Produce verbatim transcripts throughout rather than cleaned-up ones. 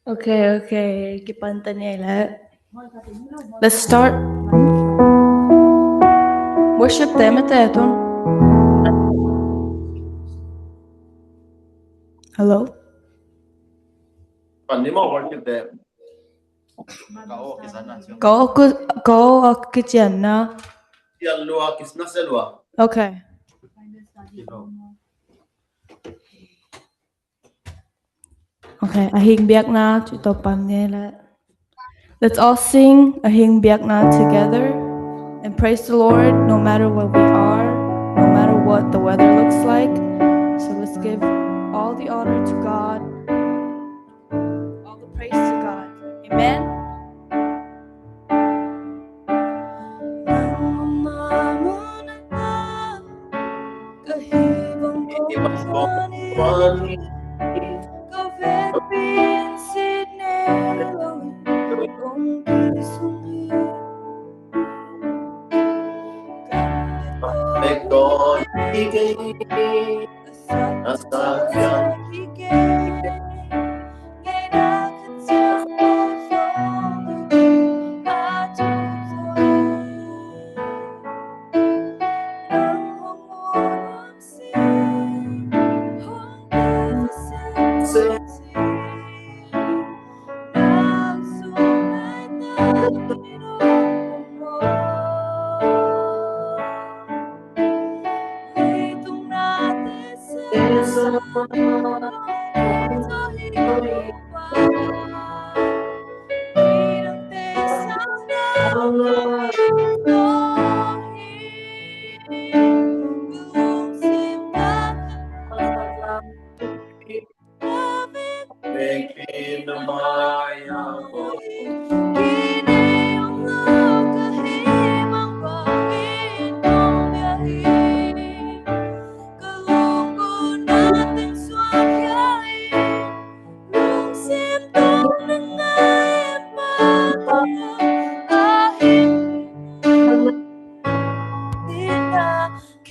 Okay, okay. Kipan ta ni ei le. Let's start. Worship te mate tun. Hello? Pan ni maw, worship te. Ka aw kician na. Ka aw kician na. Cian lua, kis na se lua. Okay. Okay, a hing biakna ci to pan ni ei le. Let's all sing a hing biakna together and praise the Lord no matter where we are, no matter what the weather looks like. So let's give all the honor to God, all the praise to God. Amen. Nang om na mun ah, ka hih bang kong zuan hi. Ka vekpi in sit nei lo in, kong kizom hi. Ka bek tawh hi kei. A sak ciang hi kei.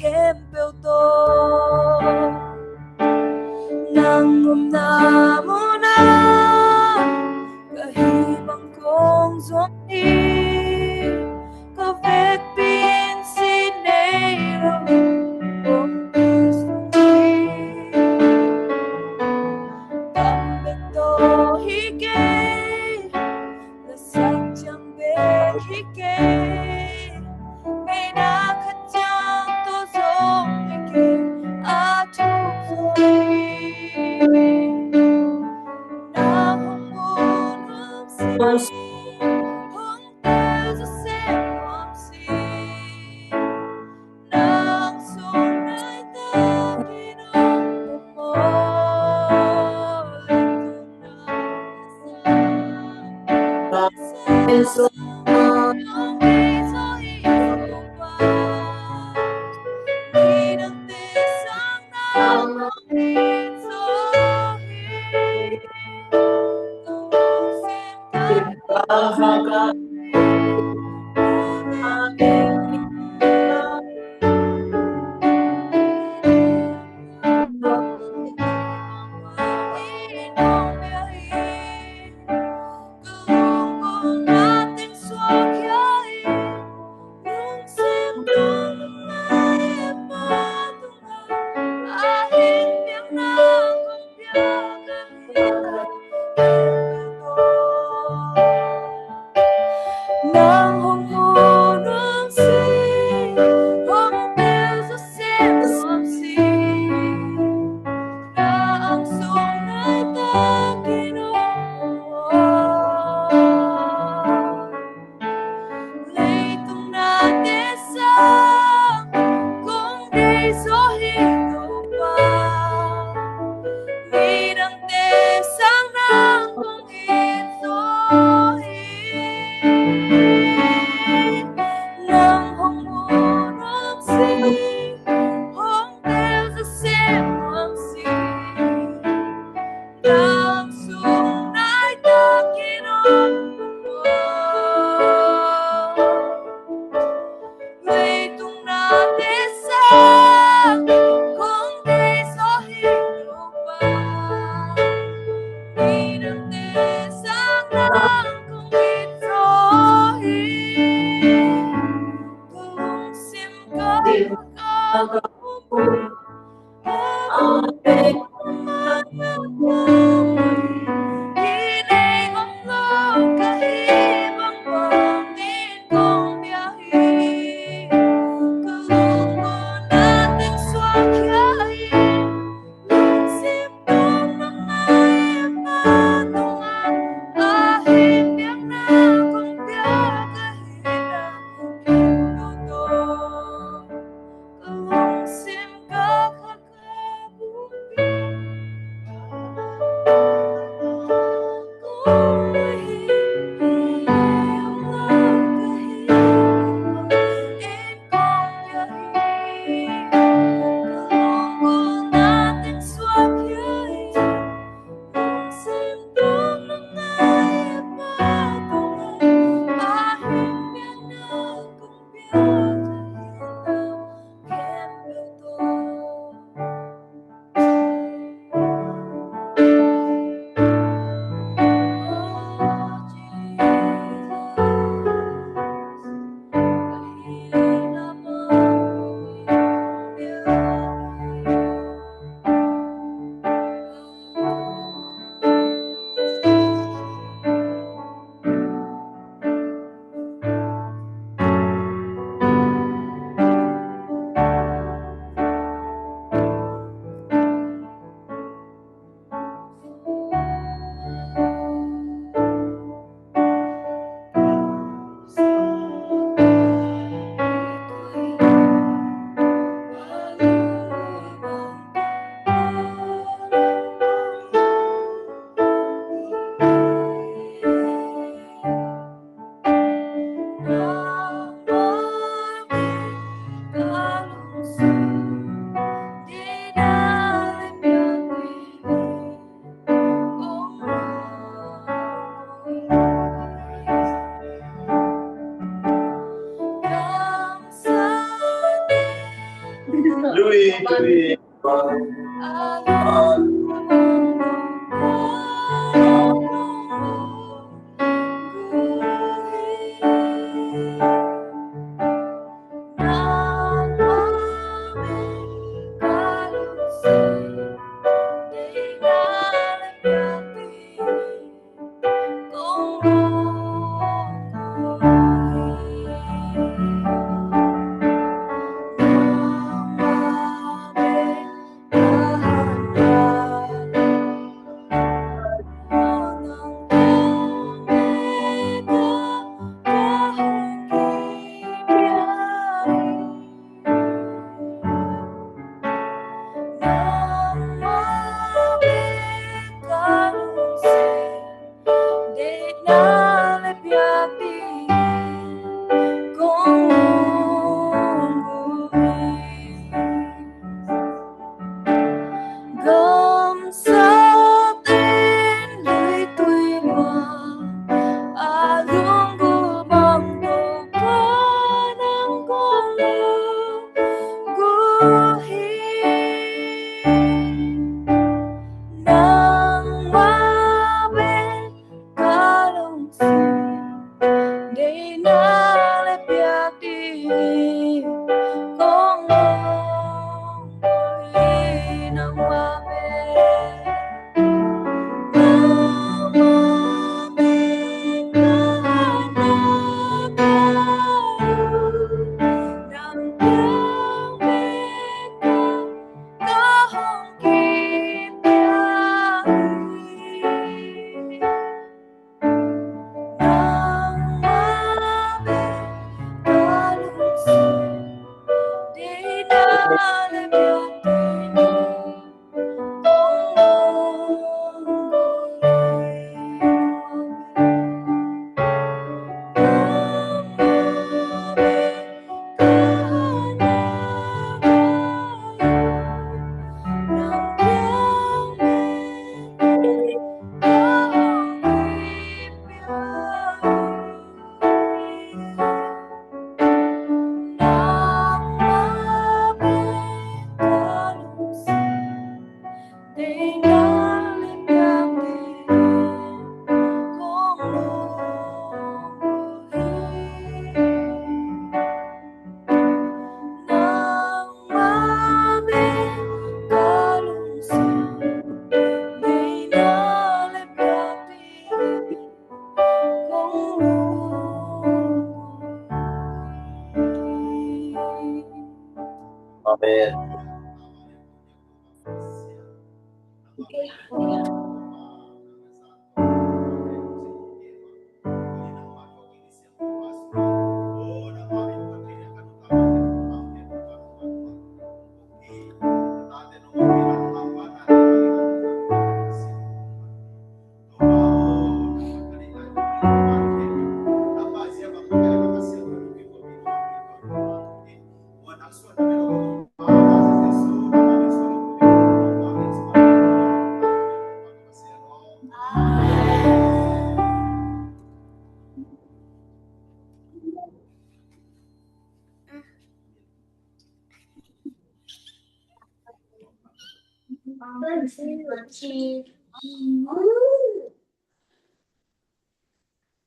Khempeuh tawh nang omna munah ka hih bang kong zuan hi. Ka vekpi in sit nei lo in kong kizom hi. Tam bek tawh hi kei. Lasak ciang bek hi kei. Ngeina khat ciang tawh zong hi kei. A thuk zaw hi. Na hong mun hong sin, hong tel zaw sem nuam si. Nang sung nai takin hong pom maw. Amen.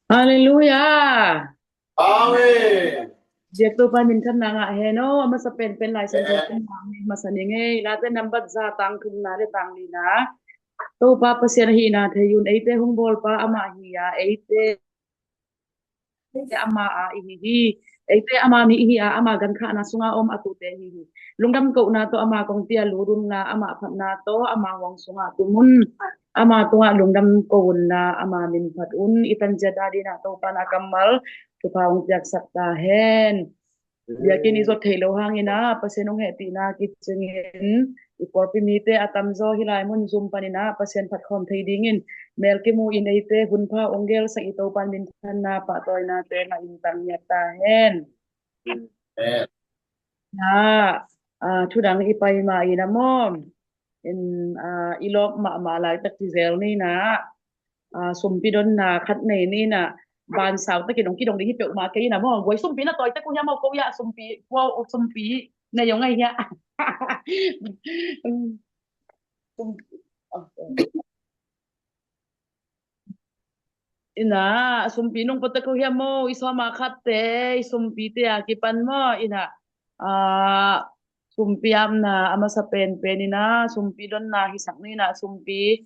Halleluiah. Amen. Ziak Topa minthanna ngah hen aw, a masa penpen Lai Siangtho kan ngah ni masa ni ngei. Late nambat za tang thumna le tang lina. Topa Pasian ahihna thei un, eite hong bawlpa amah hi a, eite ama a ihi hi. Eite ama mi ihi a, ama gankhahna sunga om a tute ihi hi. Lungdam kohna tawh ama kong pia lut unla, ama phatna tawh ama huang sungah tum un. Ama tungah lungdam ko unla, ama min phat un. I tanciat a dinah Topa na kammal thupha hong piaksak ta hen. Biakinn i zot theih loh hangin ah Pasian hong hehpihna kicingin i pawlpi mite a tamzaw hih lai mun Zoom panin ah Pasian phat khawm thei dingin melkim uh in eite hunpha hong gelsak i Topa minthanna pahtawinate ngah in tang ngiat ta hen. Amen. Na, ah, thudang i pai mah in ah maw, in, ah, i lawp mahmah laitak ci zel ni na, ah, sumpi donna khat nei ni na, ban sau takin hong kidong ding hi peuhmah kei na maw. Guai sumpi na tawi tek uh hiam maw, ko ia sumpi, kua sumpi nei hong ai hia. Sumpi. Ina, sumpi nung potek uh hiam maw, i sawma khatte, i sumpite a kipan maw, ina, ah, sumpi apna a masa penpen ina, sumpi donna hisak ni ina, sumpi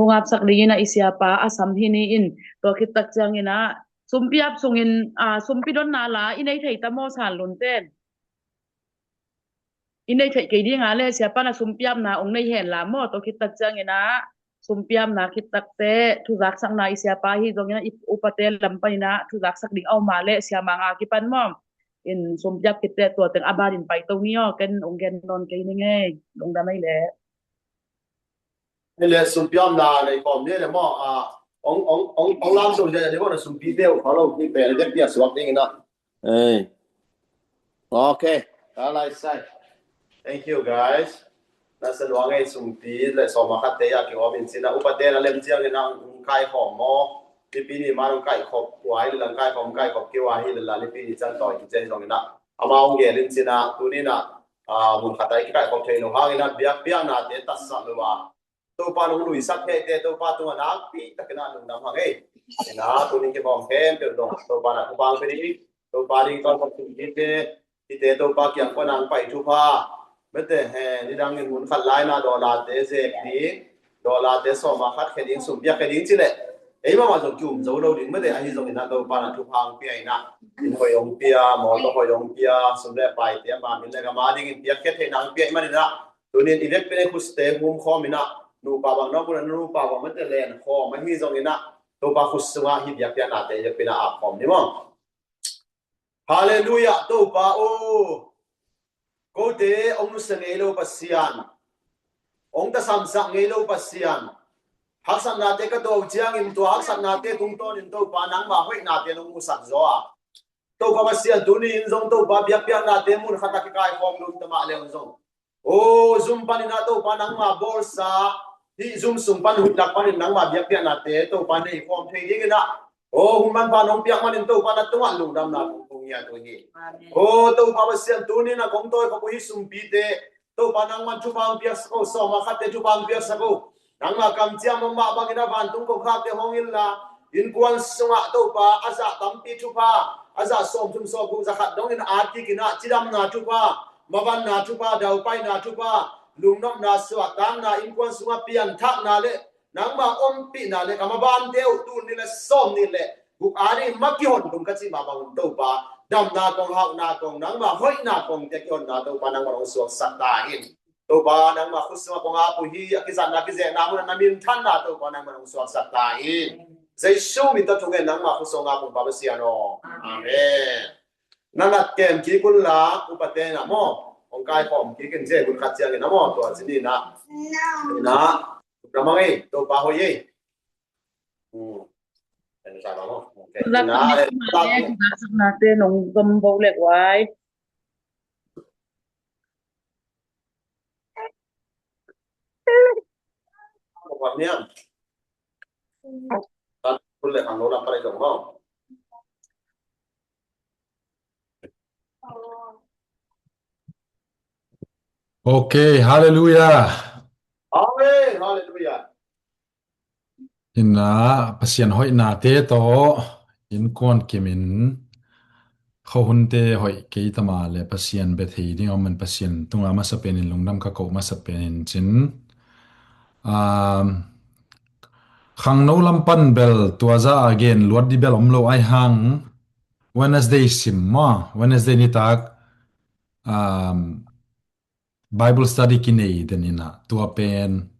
hong apsak ding ina, i siapa a sam hi ni in, tua khittak ciang ina, sumpi ap sungin, ah, sumpi donna la, i nei thei ta maw, San Lun ten. I nei theih kei dinga le siapa na sumpi apna ong nei hen la maw, tua khittak ciang ina, sumpi apna khittakte, thuzaksakna i siapa hi zong ina, i upate lam pan ina, thuzaksak ding a om a le siama nga kipan maw. In sumpi ap khitte tua teng a ban in pai to ni aw, ken ong gen nawn kei ni ngei, lungdam ei le. Ni le sumpi apna nei khawm ni le maw, ah, ong, ong, ong, ong lam sum le ni maw na sumpite uh khawng lo ki pe le pia suak ding ina. Ei. Okay. Ka lai sai. Thank you, guys. Na sa nuang ei sumpi le sawma khatte a ki om in cina upate na lem ciang ina ong kai khawm maw. Nipi ni ma ong kai khop, ua hi le lang kai khawm, kai khop ki ua hi le la nipi ni ciang tawi ki ciang zong ina. Ama ong gel in cina, tuni na, ah, mun khat a i kikaikhop thei lo hangin a biakpiaknate tatsak lo a Topa nong luisak thei te Topa tungah nakpi takin a lungdam hang ei. Ina tunin kibawng khempeuh dong Topa na thupha hong pia ding, Topa ding tawh kong tum ding te, hite Topa kiang kua nang pai thupha. Mete he, nidangin mun khat lai na dollar te zek ding, dollar te sawma khat khia ding, sum piak khia ding ci leh ei mahmah zong ki-um zo lo ding mete, ahi zongin a Topa na thupha hong pia ina, inn hoi hong pia, mawtaw hoi hong pia, sum le paite ama min le gam a dingin piak khia theihna hong pia i man ina, tunin i vekpi nei khuste hum khawm ina, nupa bang nawk un a nupa bang mete len khawm ahi zongin a Topa khut sungah hih biakpiaknate i vekpi na ap khawm ni maw. Halleluiah, Topa aw. Kote hong nusia ngei lo Pasian, hong tasamsak ngei lo Pasian, haksatnate ka tuah uh ciangin tua haksatnate tungtawnin Topa nangma hoihnate nong musak zaw a, Topa Pasian tuni in zong Topa biakpiaknate mun khat a kikaikhawm lo ta mah le un zong, aw, Zoom panin a Topa nangma bawlsa, hih Zoom sung pan huihlak panin nangma biakpiaknate Topa nei khawm thei dingin a, aw, hun manpha nong piak manin Topa na tungah lungdamna kong ngiat uh hi. Amen. Aw, Topa Pasian tuni in a kong tawi khop uh hih sumpite, Topa nangman thupha hong piaksak o, sawm a khatte thupha hong piaksak o. Nangma kamciam hong mah bangin a vantung kongkhakte hong illa, innkuan sungah Topa a zah tampi thupha, a zah sawmthum sawmguk zakhat dongin a at kikin ah cidamna thupha, mavanna thupha, daupaina thupha, lungnopna, suahtakna, innkuan sungah pianthakna le nangma ompihna le ka mavante uh tul nih le sawm nih le guk a ding ma kihon dum ka cih mah bangun Topa, damna kong, hauhna kong, nangma hoihna kong te kihonna Topa nangma hong suaksak ta in. Topa nangma khut sungah kong ap uh hi, a kizatna kizekna mun a na minthanna Topa nangma hong suaksak ta in. Jesu min tawh thungen nangma khut sungah kong pa Pasian aw. Amen. Na nat kem kik un la, upate na maw, hong kaikhawm kik in, zia hun khat ciangin na maw, tua ci ni na. Na, na mang ei, Topa hoih ei. Hmm. Kan sa ba maw. Okay. Zak na, eh, zak na. Zak na te nong gam bo lek wai. Apa niam? Tan pun lek ang lo lam pa lek dong maw. Ok, halleluiah. Amen, halleluiah. Ina Pasian hoihnate tawh innkuan kimin khuahunte hoih kei tama le Pasian bia thei ding a om in Pasian tungah a masa penin lungdam ka koh masa penin cin. Um, khangno lam pan bel tua za a gen luat di bel om lo ai hang Wednesday sim maw, Wednesday nitak, um, Bible study kinei den ina tua pen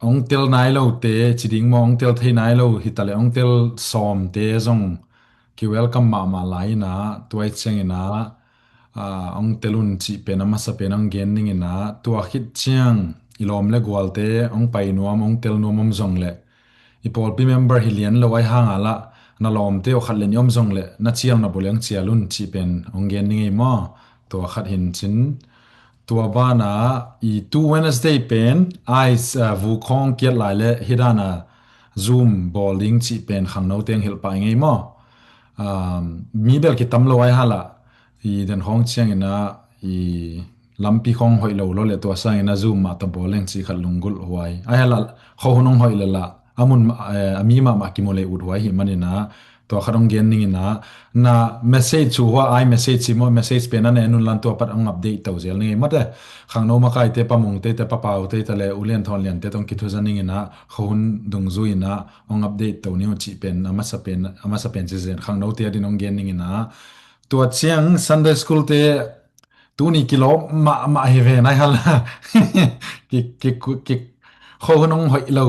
ong tel nai lote, ci ding maw, ong tel thei nai lo hi ta le ong tel sawmte zong ki welcome mahmah lai ina, tua i ciang ina, ah, ong tel un cih pen a masa pen ong gen ning ina, tua khit ciang i lawm le gualte ong pai nuam, ong tel nuam om zong le i pawlpi member hi lian lo ai hang a lah na lawmte aw khat le nih om zong le na cial na bul eng cial un cih pen ong gen ning ei maw, tua khat hin cin. Tua bana i tu Wednesday pen ai, ah, vu khawng kiat lai le hi dana Zoom bawl ding cih pen khangno teng hilh pah i ngei maw. Um, mi bel kitam lo ai hala i den khawng ciang ina i lampi khawng hoih lo lo le tua sang ina Zoom mah ta bawl leng cih khat lunggulh huai. Ai hala khuahun ong hoih le la a mun, eh, a mi mahmah kimu lei ut huai hi man ina tua khat ong gen ning ina, na message chu hua ai message si maw, message pen a ne nun lan tua pat ong update to zel ning ei mate. Khangno makaite, Pa Mungte te, Pa Paute te le ulian thawn liante tong kithuza ning ina, khuahun dungzui ina ong update to ning uh cih pen a masa pen, a masa pen ci zen khangnote a din ong gen ning ina. Tua ciang Sunday school te tuni kilawm mahmah hi ve nai hala. Ki, ki, ki, khuahun ong hoih lo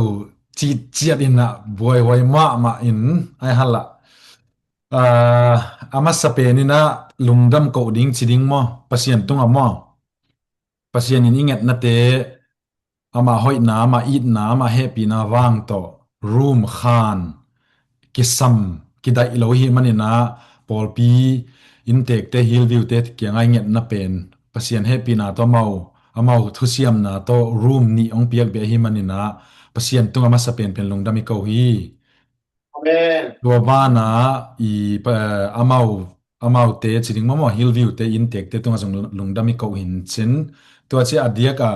citciat ina buaihuai mahmah in ai hala. Ah, a masa pen ina lungdam koh ding ci ding maw, Pasian tungah maw. Pasian in i ngetnate, amah hoihna, amah itna, amah hehpihna vang tawh room khan kisam kidaih lo hi man ina pawlpi inntekte, Hillview te kiangah i ngetna pen Pasian hehpihna tawh amau, amau thusiamna tawh room nih ong piak beh hi man ina Pasian tungah a masa penpen lungdam i ko hi. Amen. Tua bana i, pa-, amau, amaute ci ding maw, maw Hillview te inntekte tungah zong lungdam i ko hin cin. Tua ci a diak a,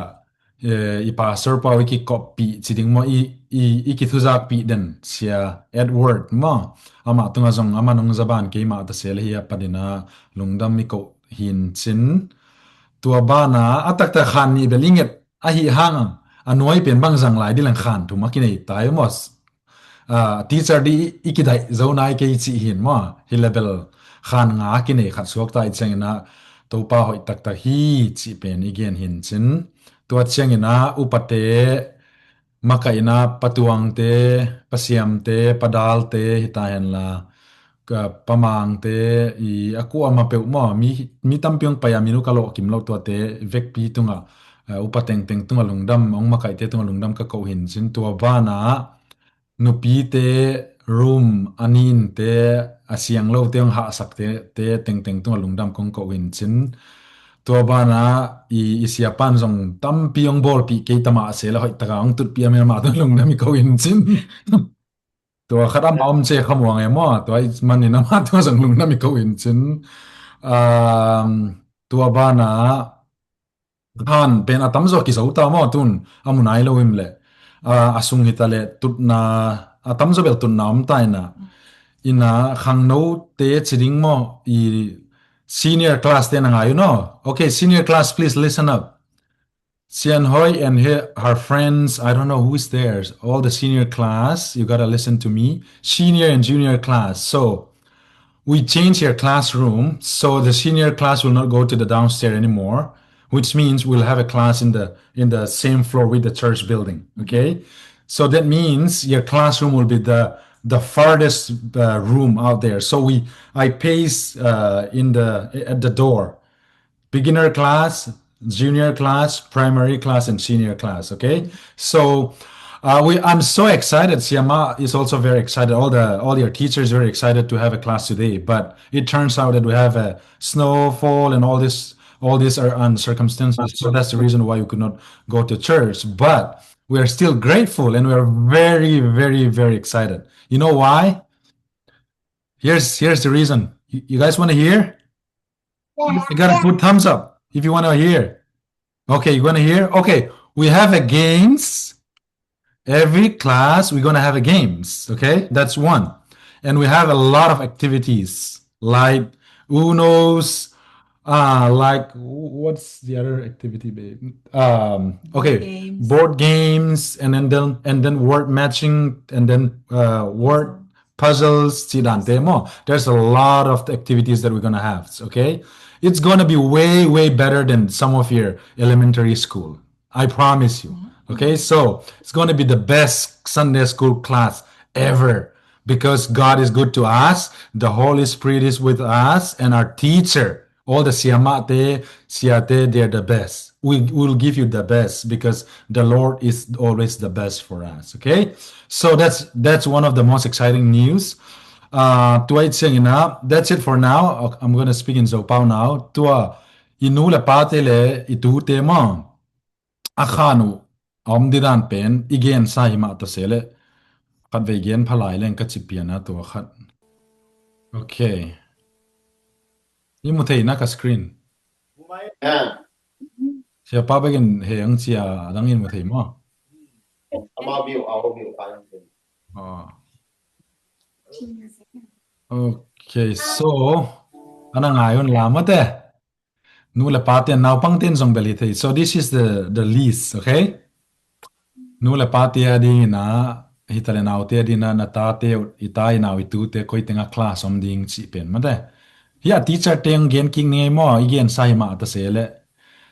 eh, i pastor pau i kikoppih ci ding maw, i, i, i kithuzakpih den Sia Edward maw. Amah tungah zong amah nong zaban keimah ta sel hi a pat ina lungdam i ko hin cin. Tua bana a taktak khan nih bel i nget ahi hang a nuai pen bang zang lai di leng khan thum a kinei tai maw. Ah, teacher di i, i kidaih zo nai kei cih hin maw, hi level khan nga kinei khat suak ta i ciang ina Topa hoih taktak hi cih pen i gen hin cin. Tua ciang ina upate, makaihna patuangte, pasiamte, padalte hi ta henla, ka pamangte i a kuama peuh maw, mi, mi tampi ong pai a min uh ka lawh kim lo tuate vekpi tungah, eh, upa tengteng tungah lungdam, ong makaihte tungah lungdam ka ko hin cin. Tua bana nupite room a ninte a siang lote ong hahsakte, te tengteng tungah lungdam kong ko hin cin. Tua bana i, i siapan zong tampi ong bawlpih kei tamah se la hoih taka ong tutpih a min amah tungah lungdam i ko hin cin. Tua khat amah om ce khamuang e maw, tua i manin amah tungah zong lungdam i ko hin cin. Um, tua bana Khan pen a tamzaw kizo ta maw, tun a mu nai lo him leh, a, a sung hita leh tutna, a tamzaw bel tutna om ta ina. Ina khangnote ci ding maw, i senior class te na ngai uh no. Okay, senior class, please listen up. Sian Hoi and her, her friends, I don't know who is there, all the senior class, you gotta listen to me. Senior and junior class. So, we change your classroom, so the senior class will not go to the downstairs anymore, which means we'll have a class in the, in the same floor with the church building, okay? So that means your classroom will be the, the farthest, uh, room out there. So we, I pace, uh, in the, at the door. Beginner class, junior class, primary class, and senior class, okay? So, uh, we, I'm so excited. Siama is also very excited. All the, all your teachers very excited to have a class today. But it turns out that we have a snowfall and all this, all these are uncircumstances. So that's the reason why we could not go to church. But we are still grateful and we are very, very, very excited. You know why? Here's, here's the reason. You, you guys want to hear? You gotta put thumbs up if you wanna hear. Okay, you wanna hear? Okay, we have a games. Every class we're gonna have a games. Okay, that's one. And we have a lot of activities like Uno's, uh, like, what's the other activity, babe? Um, okay, games. Board games, and then, then and then word matching, and then, uh, word puzzles, ci dante maw. There's a lot of activities that we're gonna have, okay? It's gonna be way, way better than some of your elementary school. I promise you. Okay, so it's gonna be the best Sunday school class ever because God is good to us, the Holy Spirit is with us, and our teacher, all the siamate, siate, they're the best. We will give you the best because the Lord is always the best for us. Okay, so that's, that's one of the most exciting news. Uh, tua i ciangin ah, that's it for now. I'm gonna speak in Zopau now. Tua i nu le pate le i tute maw, a khan uh a om didan pen i gensa hi mah ta se le, khat vei gen pha lai leng ka ci pian a tua khat. Okay. I mu thei na ka screen. Siapa bekin he ang cia adang in mu thei maw? Amau biu, amau biu pa. Ah. Okay, so ana ngai un la mate. Nu le pa ten, naupang ten zong bel hi thei. So this is the, the list, okay? Nu le pa te a dingin ah, hi ta le naute a dingin ah, na tate uh, i ta i nau i tute koi teng a class om ding cih pen mate. Hi a teacher teng gen kik ni ngei maw, i gensa hi mah ta se le.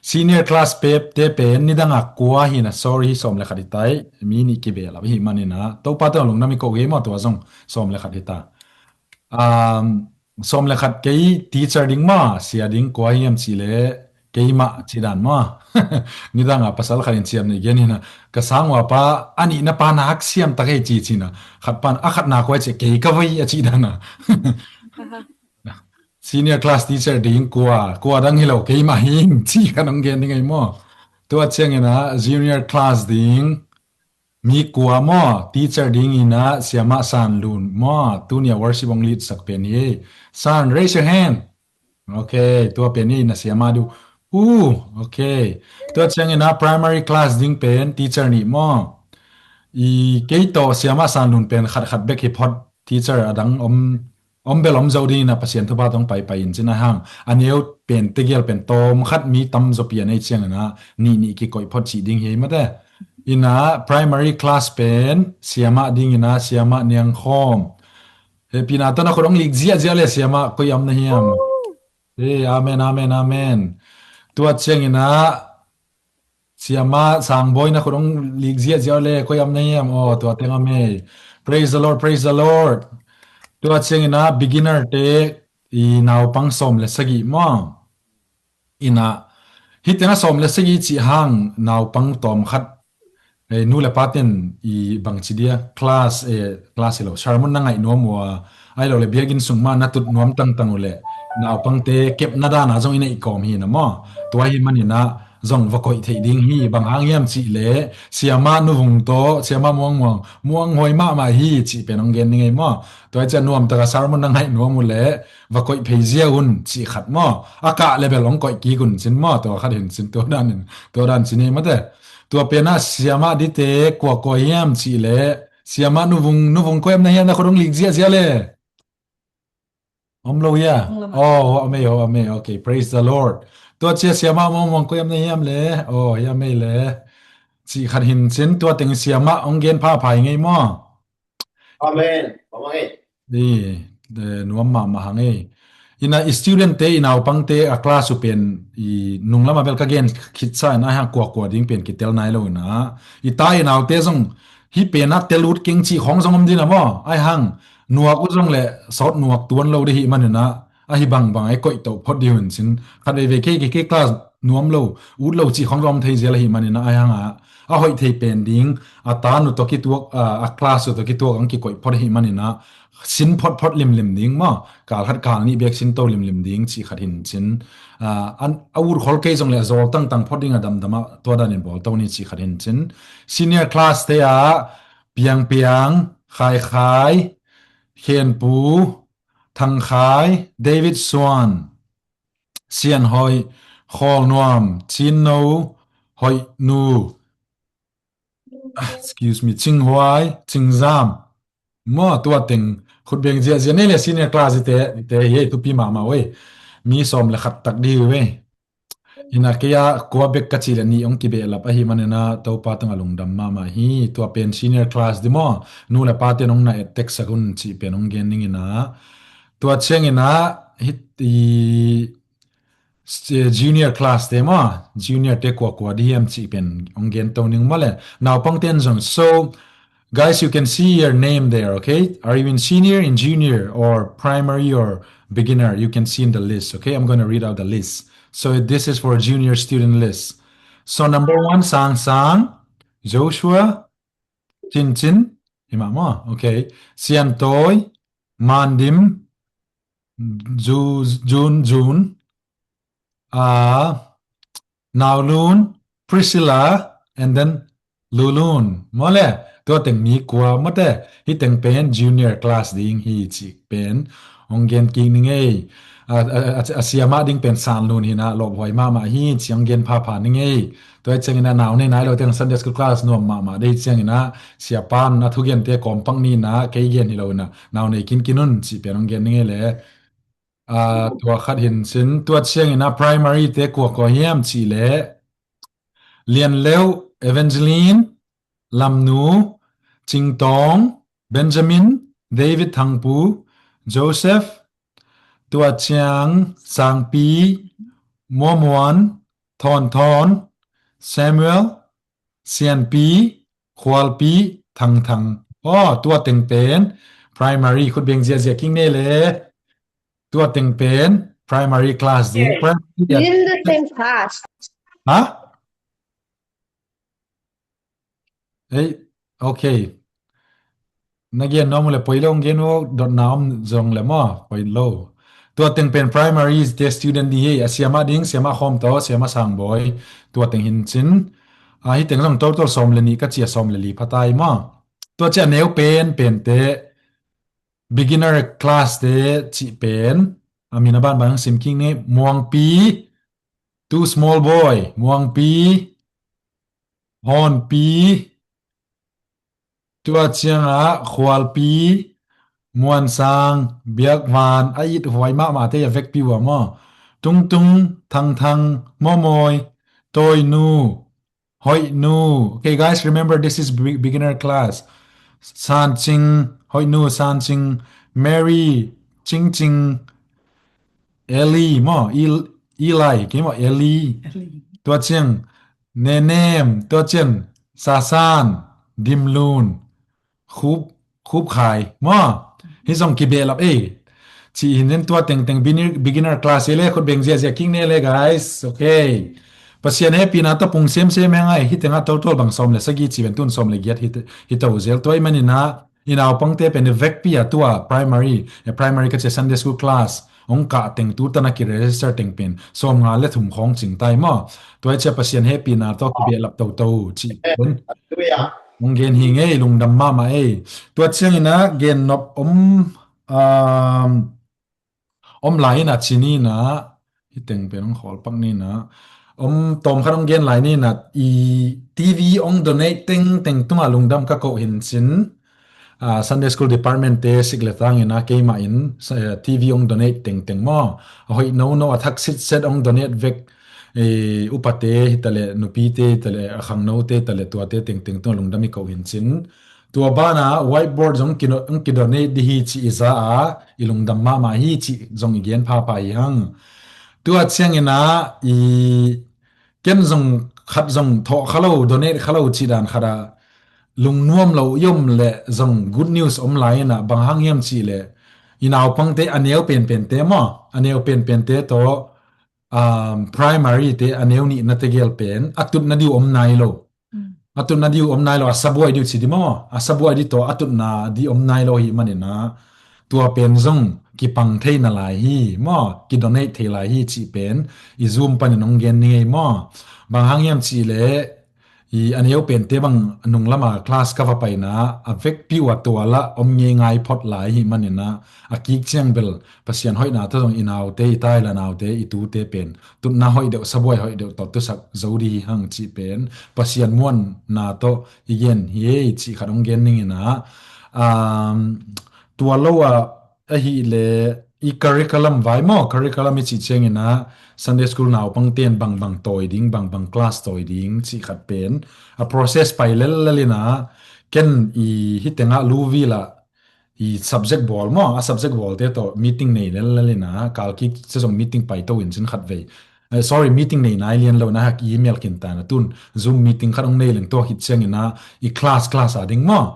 Senior class pep te pen nidang a kua hi na, sorry, hi sawm le khat hi ta i, mi nih kibel a hi manin ah. Topa te lungdam i ko ngei maw, tua zong sawm le khat hi ta. Um, sawm le khat kei teacher ding maw, sia ding kua hiam cih le, keimah cih dan maw. Nidang a pasal khat in siam nih gen hi na, ka sang ua pa, a nihna pa nak siam ta kei ci ci na. Khat pan, a khat nak kua ci kei ka vai a cih dan a. Senior class teacher ding kua, kua dang hi lo keimah hi ing ci ka nong gen ding ei maw. Tua ciangin ah, junior class ding, mi kua maw, teacher dingin ah, siamah San Lun maw, tuni a worship hong lead sak pen hi. San, raise your hand. Okay, tua pen hi na siamah du. Uh, okay. Tua ciangin ah primary class ding pen teacher nih maw. I kei tawh siamah San Lun pen khat khat bek hi phot, teacher adang om om bel om zo dingin ah Pasian thupha tawh paipai in cin a hang. A neu pen tegel pen tawm khat mi tam zaw pian ei ciangin ah nih nih kikoih phot cih ding hi mate. In ah primary class pen siamah dingin ah siamah Niang Khawm. Hehpihna tawh na khut hong lik ziahziah le siamah koi am na hiam. Hey, amen, amen, amen. Tua ciangin ah siamah Sang Bawi na khut hong lik ziahziah le koi am na hiam. Aw, tua teng a mei. Praise the Lord, praise the Lord. Tua ciangin ah beginner te i naupang sawm le sagih maw. In ah hih teng a sawm le sagih cih hang naupang tawm khat, eh, nu le pa ten i bangci dia class, eh, class hi lo, sermon na ngaih nuam ua, ai lo le biakinn sung mah na tut nuam tangtang uh le, naupangte kepna dan a zong i neih kawm hi na maw. Tua hi manin ah zong va koih theih ding hi. Bang hang hiam cih leh siamah nuvung tawh siamah muangmuang muanghuai mahmah hi cih pen hong gen ning ei maw? Tua hi ciah nuamtaka sermon na ngaih nuam uh leh va koih phei zia un cih khat maw? A kah le bel hong koih kik un cin maw? Tua khat hin cin, tua dan in, tua dan cin ei mate. Tua penah siamah dite kuakua hiam cih leh siamah nuvung, nuvung koi am na hiam, na khut hong lik ziahziah le. Om lo hia? Om lo. Oh, ho amei, ho amei. Okay, praise the Lord. Tua cia siamah muangmuang koi am na hiam le. Oh, hi amei le. Cih khat hin cin, tua teng siamah hong gen phapha hi ngei maw? Amen. Om ei. Nuam mahmah hang ei. Ina i student te, i naupangte a class uh pen i nunglamah bel ka gen khitsa ina, hang kuakua ding pen kitel nai lo ina. I ta i naute zong hi pena tel ut keng cih khong zong om dina maw? Ai hang nuak uh zong le sawt nuak tuan lo dih hih manina, ahi bangbang ai koih toh phot dih hun cin. Khat veivei kei kei kei class nuam lo, ut lo cih khong zong om thei zel ahih manina, ai hanga a hoih thei pen ding, a ta nu tawh kituak, a, a class uh tawh kituak ang kikoih phot ahih manina, sin photphot limlim ding maw? Kal khat kal nih bek sin to limlim ding cih khat hin cin. A, an, a ut khol kei zong le a zawl tangtang phot ding a damdam ah tua danin bawl to ni cih khat hin cin. Senior class te ah Piangpiang, Khaikhai, Khenpu, Thangkhai, David Suan, Sianhoih, Khawlnuam, Cinno, Hoihnu, ah, excuse me, Cinghuai, Cingzam. Maw, tua teng khut beng ziahziah nei le senior class i te, i te hi ei, thupi mahmah uh ei. Mi sawm le khat tak dih uh ei. Ina kei a kua bek ka cih le nih hong kibehlap ahih manina Topa tungah lungdam mahmah hi. Tua pen senior class dih maw? Nu le pa ten hong na et teksak un cih pen hong gen ning ina. Tua ciangina hih i, eh, junior class te maw? Junior te kuakua dih hiam cih pen hong gen to ning maw le? Naupang ten zong. So, guys, you can see your name there, okay? Are you in senior, in junior, or primary, or beginner? You can see in the list, okay? I'm gonna read out the list. So this is for junior student list. So number one, Sang Sang, Joshua, Cin Cin, hi mah maw? Okay. Sian Toi, Mandim, Ju-, Jun Jun, a, Naulun, Priscilla, and then Lulun. Maw le, tua teng mi kua mate, hih teng pen junior class ding hi cih pen hong gen kik ning ei. A, a, a, a siamah ding pen Sanlun hi na, lawphuai mahmah hi cih hong gen phapha ning ei. Tua hi ciangina nau nei nai lo teng Sunday school class nuam mahmah dei hi ciangina siapan a thugente kawmpak ni na, kei gen hi lo ina, nau nei kinkin un cih pen hong gen ning ei le. A, tua khat hin cin, tua ciangina primary te kuakua hiam cih le Lian Leuh, Evangeline, Lamnu, Cingtawng, Benjamin, David Thangpu, Joseph, tua ciang Sangpi, Muamuan, Thawnthawn, Samuel, Sianpi, Khualpi, Thangthang. Aw, tua teng pen primary, khut beng ziahziah kik nei le. Tua teng pen primary class ding. Primary. In the same class. Ha? Ei, okay. Na gen nuam uh le poi lo, gen uh dotna om zong le maw, poi lo. Tua teng pen primary te student dih hi, a siamah ding, siamah Khawm tawh, siamah Sangbawi, tua teng hin cin. A, hih teng zong total sawm le nih ka ci a, sawm le li pha ta hi maw. Tua ciah neu pen, pen te, beginner class te cih pen, a min a banban hong sim kik ni, Muangpi, two small boy, Muangpi, Hawnpi, tua ciangah Khualpi, Muansang, Biakvan, a it huai mahmah te a vekpi uh a maw. Tungtung, Thangthang, Mawmawi, Tawinu, Hoihnu. Okay, guys, remember this is be-, beginner class. Sancing, Hoihnu, Sancing, Mary, Cingcing, Eli maw, Il-, Eli, kei maw, Eli. Eli. Tua ciang, Nenem, tua ciang, Sasan, Dimlun, Khup, Khupkhai maw. Hih zong kibehlap ei. Cih hin nen tua tengteng beginner, beginner class hi le, khut beng ziahziah kik ne le, guys. Okay. Pasian hehpihna tawh pung semsem heng ai, hih tengah total bang sawm le sagih cih ven tun sawm le giat hi, hi to zel tua i maninah, i naupangte pen i vekpi a tua primary, eh, primary ka cia Sunday school class hong kah teng, tu tan a ki-register teng pen sawmnga le thum khawng cing tai maw. Tua hi ciang Pasian hehpihna tawh kibehlap toto cih pen hong gen hi ngei, lungdam mahmah ei. Tua ciangin ah gennop om, um, om lai in ah ci ni in ah, hih teng pen hong khawl pak ni in ah, om tawm khat hong gen lai ni in ah, i TV hong donate tengteng tungah lungdam ka koh hi in cin, ah, Sunday School Department te sik le tang in ah keimah in, eh, TV hong donate tengteng maw, a hoih nono a thak sitset hong donate vek, eh, upate hi ta leh, nupite hi ta leh, a khangnote hi ta leh, tuate tengteng tungah lungdam i koh hi in cin. Tua banah whiteboard zong ki-, hong ki-donate ding hi cih i za a, i lungdam mahmah hi cih zong i gen phapha hi hang. Tua ciangin ah i ken zong khat zong thawh kha lo, donate kha lo cih dan khat ah lungnuam lo i om leh zong good news om lai in ah, bang hang hiam cih leh i naupangte a neu penpente maw, a neu penpente tawh, um, primary te a neu nihna tegel pen a tutna ding uh om nai lo. A tutna ding uh om nai lo, a sabuai ding uh ci ding maw, a sabuai ding tawh a tutna ding om nai lo hi manin ah, tua pen zong kipang thei na lai hi maw, ki-donate thei lai hi cih pen i Zoom panin hong gen ni ngei maw. Bang hang hiam cih leh i a neu pente bang nung lama class ka va paina, a vekpi uh a tua lah om ngeingai phot lai hi manin ah, a kik ciang bel Pasian hoihna tawh zong i naute, i tai la naute, i tute pen tutna hoih deuh, sabuai hoih deuh tawh tusak zo ding hi hang cih pen Pasian muanna tawh i gen hi ei cih khat hong gen ning in ah, um, tua lo ah ahih leh i curriculum vai maw, curriculum i cih ciangin ah Sunday school naupangte in bangbang tawi ding, bangbang class tawi ding cih khat pen a process pai lellel in ah, ken i hih tengah Louisville ah i subject bawl maw, a subject bawlte tawh meeting nei lellel in ah, kal kik ciang zong meeting paito in cin khat vei. Eh, sorry, meeting nei nai lian lo in ah, hak email kin ta in ah, tun Zoom meeting khat hong nei leng tua khit ciangin ah i class, class a ding maw,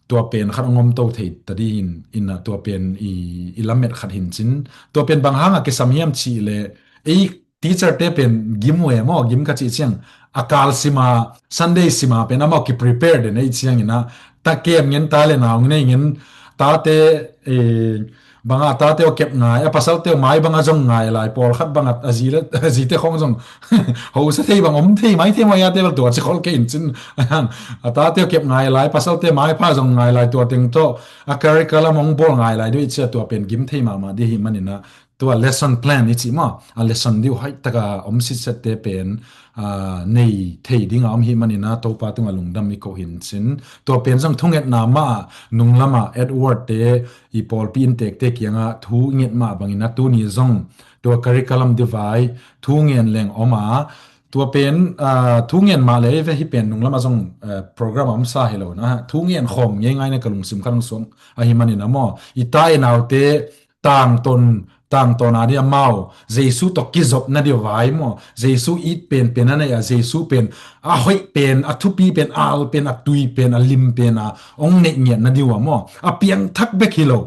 tua pen khat hong om to thei ta ding in, in ah tua pen i, i lamet khat hi in cin. Tua pen bang hang a kisam hiam cih leh, ei teacher te pen gim uh e maw, gim ka cih ciang, a kal sima, Sunday sima pen amau ki-prepare den ei ciangin ah, ta kem ngen, ta le nau nei ngen, tate, eh, bang a tate uh kep ngai, a pasalte uh mai bang a zong ngai lai, pawlkhat bang a, a zi le, a zite khawng zong hausa thei bang om thei mai thei maw, a te bel tua ci khol kei in cin. A tate uh kep ngai lai, pasalte mai pha zong ngai lai, tua teng tawh a curriculum hong bawl ngai lai ding uh i ci a, tua pen gim thei mahmah ding hi manin ah, tua lesson plan i cih maw, a lesson ding uh hoih taka om sitsette pen, ah, nei thei ding a om hi manin ah Topa tungah lungdam i koh hi in cin. Tua pen zong thungetna mah ah, nung lamah Edward te, i pawlpi inntekte kiangah thu i nget mah bangin ah tuni zong tua curriculum ding vai thu ngen leng om a, tua pen, ah, thu ngen mah leh ei ve, hih pen nung lamah zong, eh, program a om sa hi lo in ah, thu ngen khawm ngeingai in ah ka lungsim khat hong suak ahi manin ah maw, i ta i naute tangtawn, tangtawn a ding amau Jesu tawh kizopna ding vai maw, Jesu it penpen a nei a, Jesu pen a hoih pen, a thupi pen, a al pen, a tui pen, a lim pen a hong neih ngiatna ding uh a maw, a piangthak bek hi lo,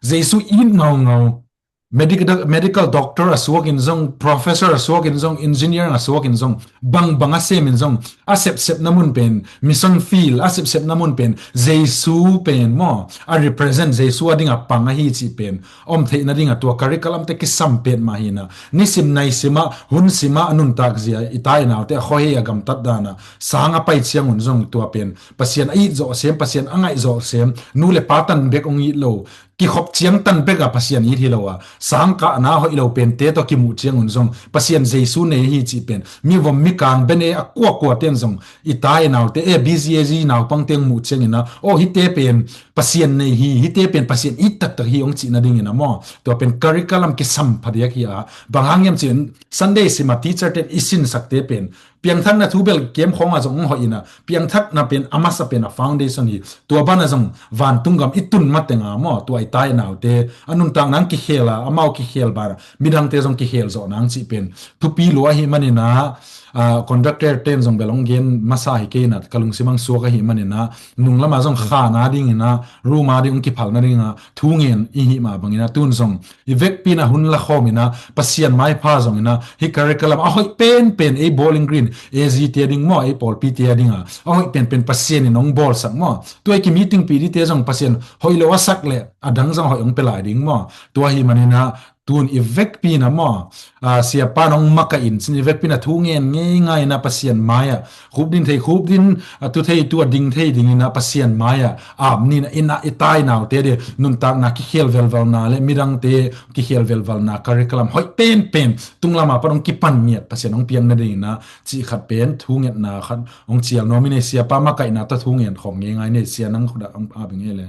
Jesu it ngaungau, medical, medical doctor a suak in zong, professor a suak in zong, engineer a suak in zong, bangbang a sem in zong, a sepsepna mun pen mission field, a sepsepna mun pen Jesu pen maw, a represent Jesu a ding a pang ahi cih pen om theihna ding a tua curriculum te kisam pet mah hi in ah, nisim naisim ah, hun sim ah, a nuntak zia i ta i naute a khuahei a gamtat dan ah sang a pai ciangun zong tua pen Pasian a it zawh sem, Pasian a ngaih zawh sem, nu le pa tan bek hong it lo, kikhop ciang tan bek a Pasian it hi lo a, sang kahna hoih lo pente tawh kimuh ciangun zong Pasian Jesu nei hi cih pen mi vom mi kang, bene a kuakua ten zong i ta i naute, A B C, A Z naupangte hong muh ciangin ah, aw, hihte pen Pasian nei hi, hihte pen Pasian it taktak hi hong cihna dingin ah maw, tua pen curriculum kisam phadiak hi a, bang hang hiam cih leh Sunday sim a teacher ten i sinsakte pen piangthakna thu bel kem khawng a zong hong hoih in ah, piangthakna pen a masa pen a foundation hi. Tua ban a zong vantung gam i tun mateng a maw, tua i ta i naute a nuntak nang kikhel a, amau kikhel ban a midangte zong kikhel zawh nang cih pen thupi lua ahi manin ah, ah, conductor ten zong bel hong gen masa hi kei in ah, ka lungsim hong suak ahi manin ah, nung lamah zong khana dingin ah, room a ding hong kiphalna ding ah thu ngen i hih mah bangin ah, tun zong i vekpi in ah hun la khawm in ah, Pasian maipha zong in ah, hih curriculum a hoih penpen ei Bowling Green A Z te a ding maw, ei pawlpite a ding a, a hoih penpen Pasian in hong bawlsak maw, tua i ki-meeting pi dingte zong Pasian hoih lo a sak leh a dang zong hoih hong pia lai ding maw, tua ahi manin ah Tun i vekpi na maw, a, siapa nong makaih in cin i vekpi na thu ngen ngeingai na Pasian mai-ah khupdin thei khupdin, a, tu thei tu a ding thei ding ina Pasian mai-ah ap ni na ina i tai naute de nuntakna kikhel velvalna le midangte kikhel velvalna curriculum hoih penpen tunglama pan hong kipan ngiat Pasian hong piang nading ina cih khat pen thu ngetna khat hong cial nuam i nei siapa makaihna tawh thu ngen khawm ngeingai nei sia nang khudah hong ap i ngei le.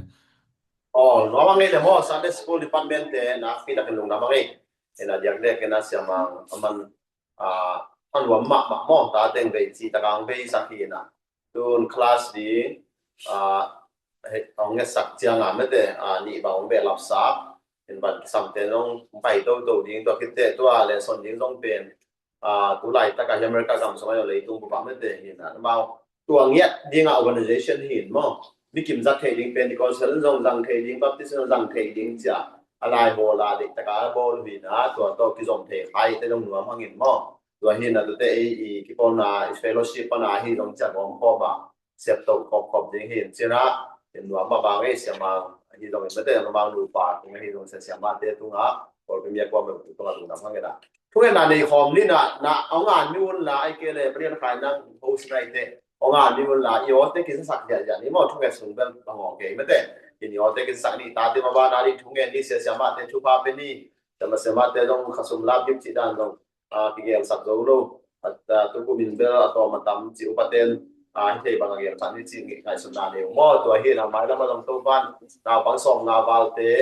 Oh, nuam a ngei le maw Sunday School Department te na fitak in lungdam a ngei. Ina diak dek ina siamang aman a nuam mahmah maw ta teng vei ci takang vei sak hi ina. Tun class ding a hong ngetsak cianga mete a nih bang hong behlapsak in van kisamte zong pai toto ding tua khitte tua lesson ding zong pen a tu laitaka hi America gam sungah leitung bupa mete hi ina. Amau tua ngiat dinga organization hi in maw. Mi kim zat thei ding Pentecostal zong zang thei ding Baptist zong zang thei ding cia a lai bawl a deihtaka bawl hi ina tua tawh kizom thei khai te zong nuam hangin maw. Tua hi ina tute ei i kipawlna i fellowship pana hi zong cia gawm khawm a sep to khop khop ding hi in cina in nuam mah bang ei siamang hi zong in mete nuam bang nupa tung hi zong sia siamate tunga kawlpi mia kuam bel tunga lungdam hang ina. Thu ngenna nei khawm ni na na hong an mi un la ai ke le palian khai nang host nai te hong an mi un la i awte kisasak ziahziah ni maw thu ngen sung bel bang awk kei mete. In i awte kisasak ni tate ma ba na ding thu ngen ni sia siamate thupha pe ni. Siama siamate zong khasum lap gim cih dan zong a kigelsak zo lo. A tukum in bel a tawm a tam ci upaten a hi thei bang a gelsak ni ci ngaihsutna nei uh maw. Tua hi na mailam a zong Topan naupang sawm nga valte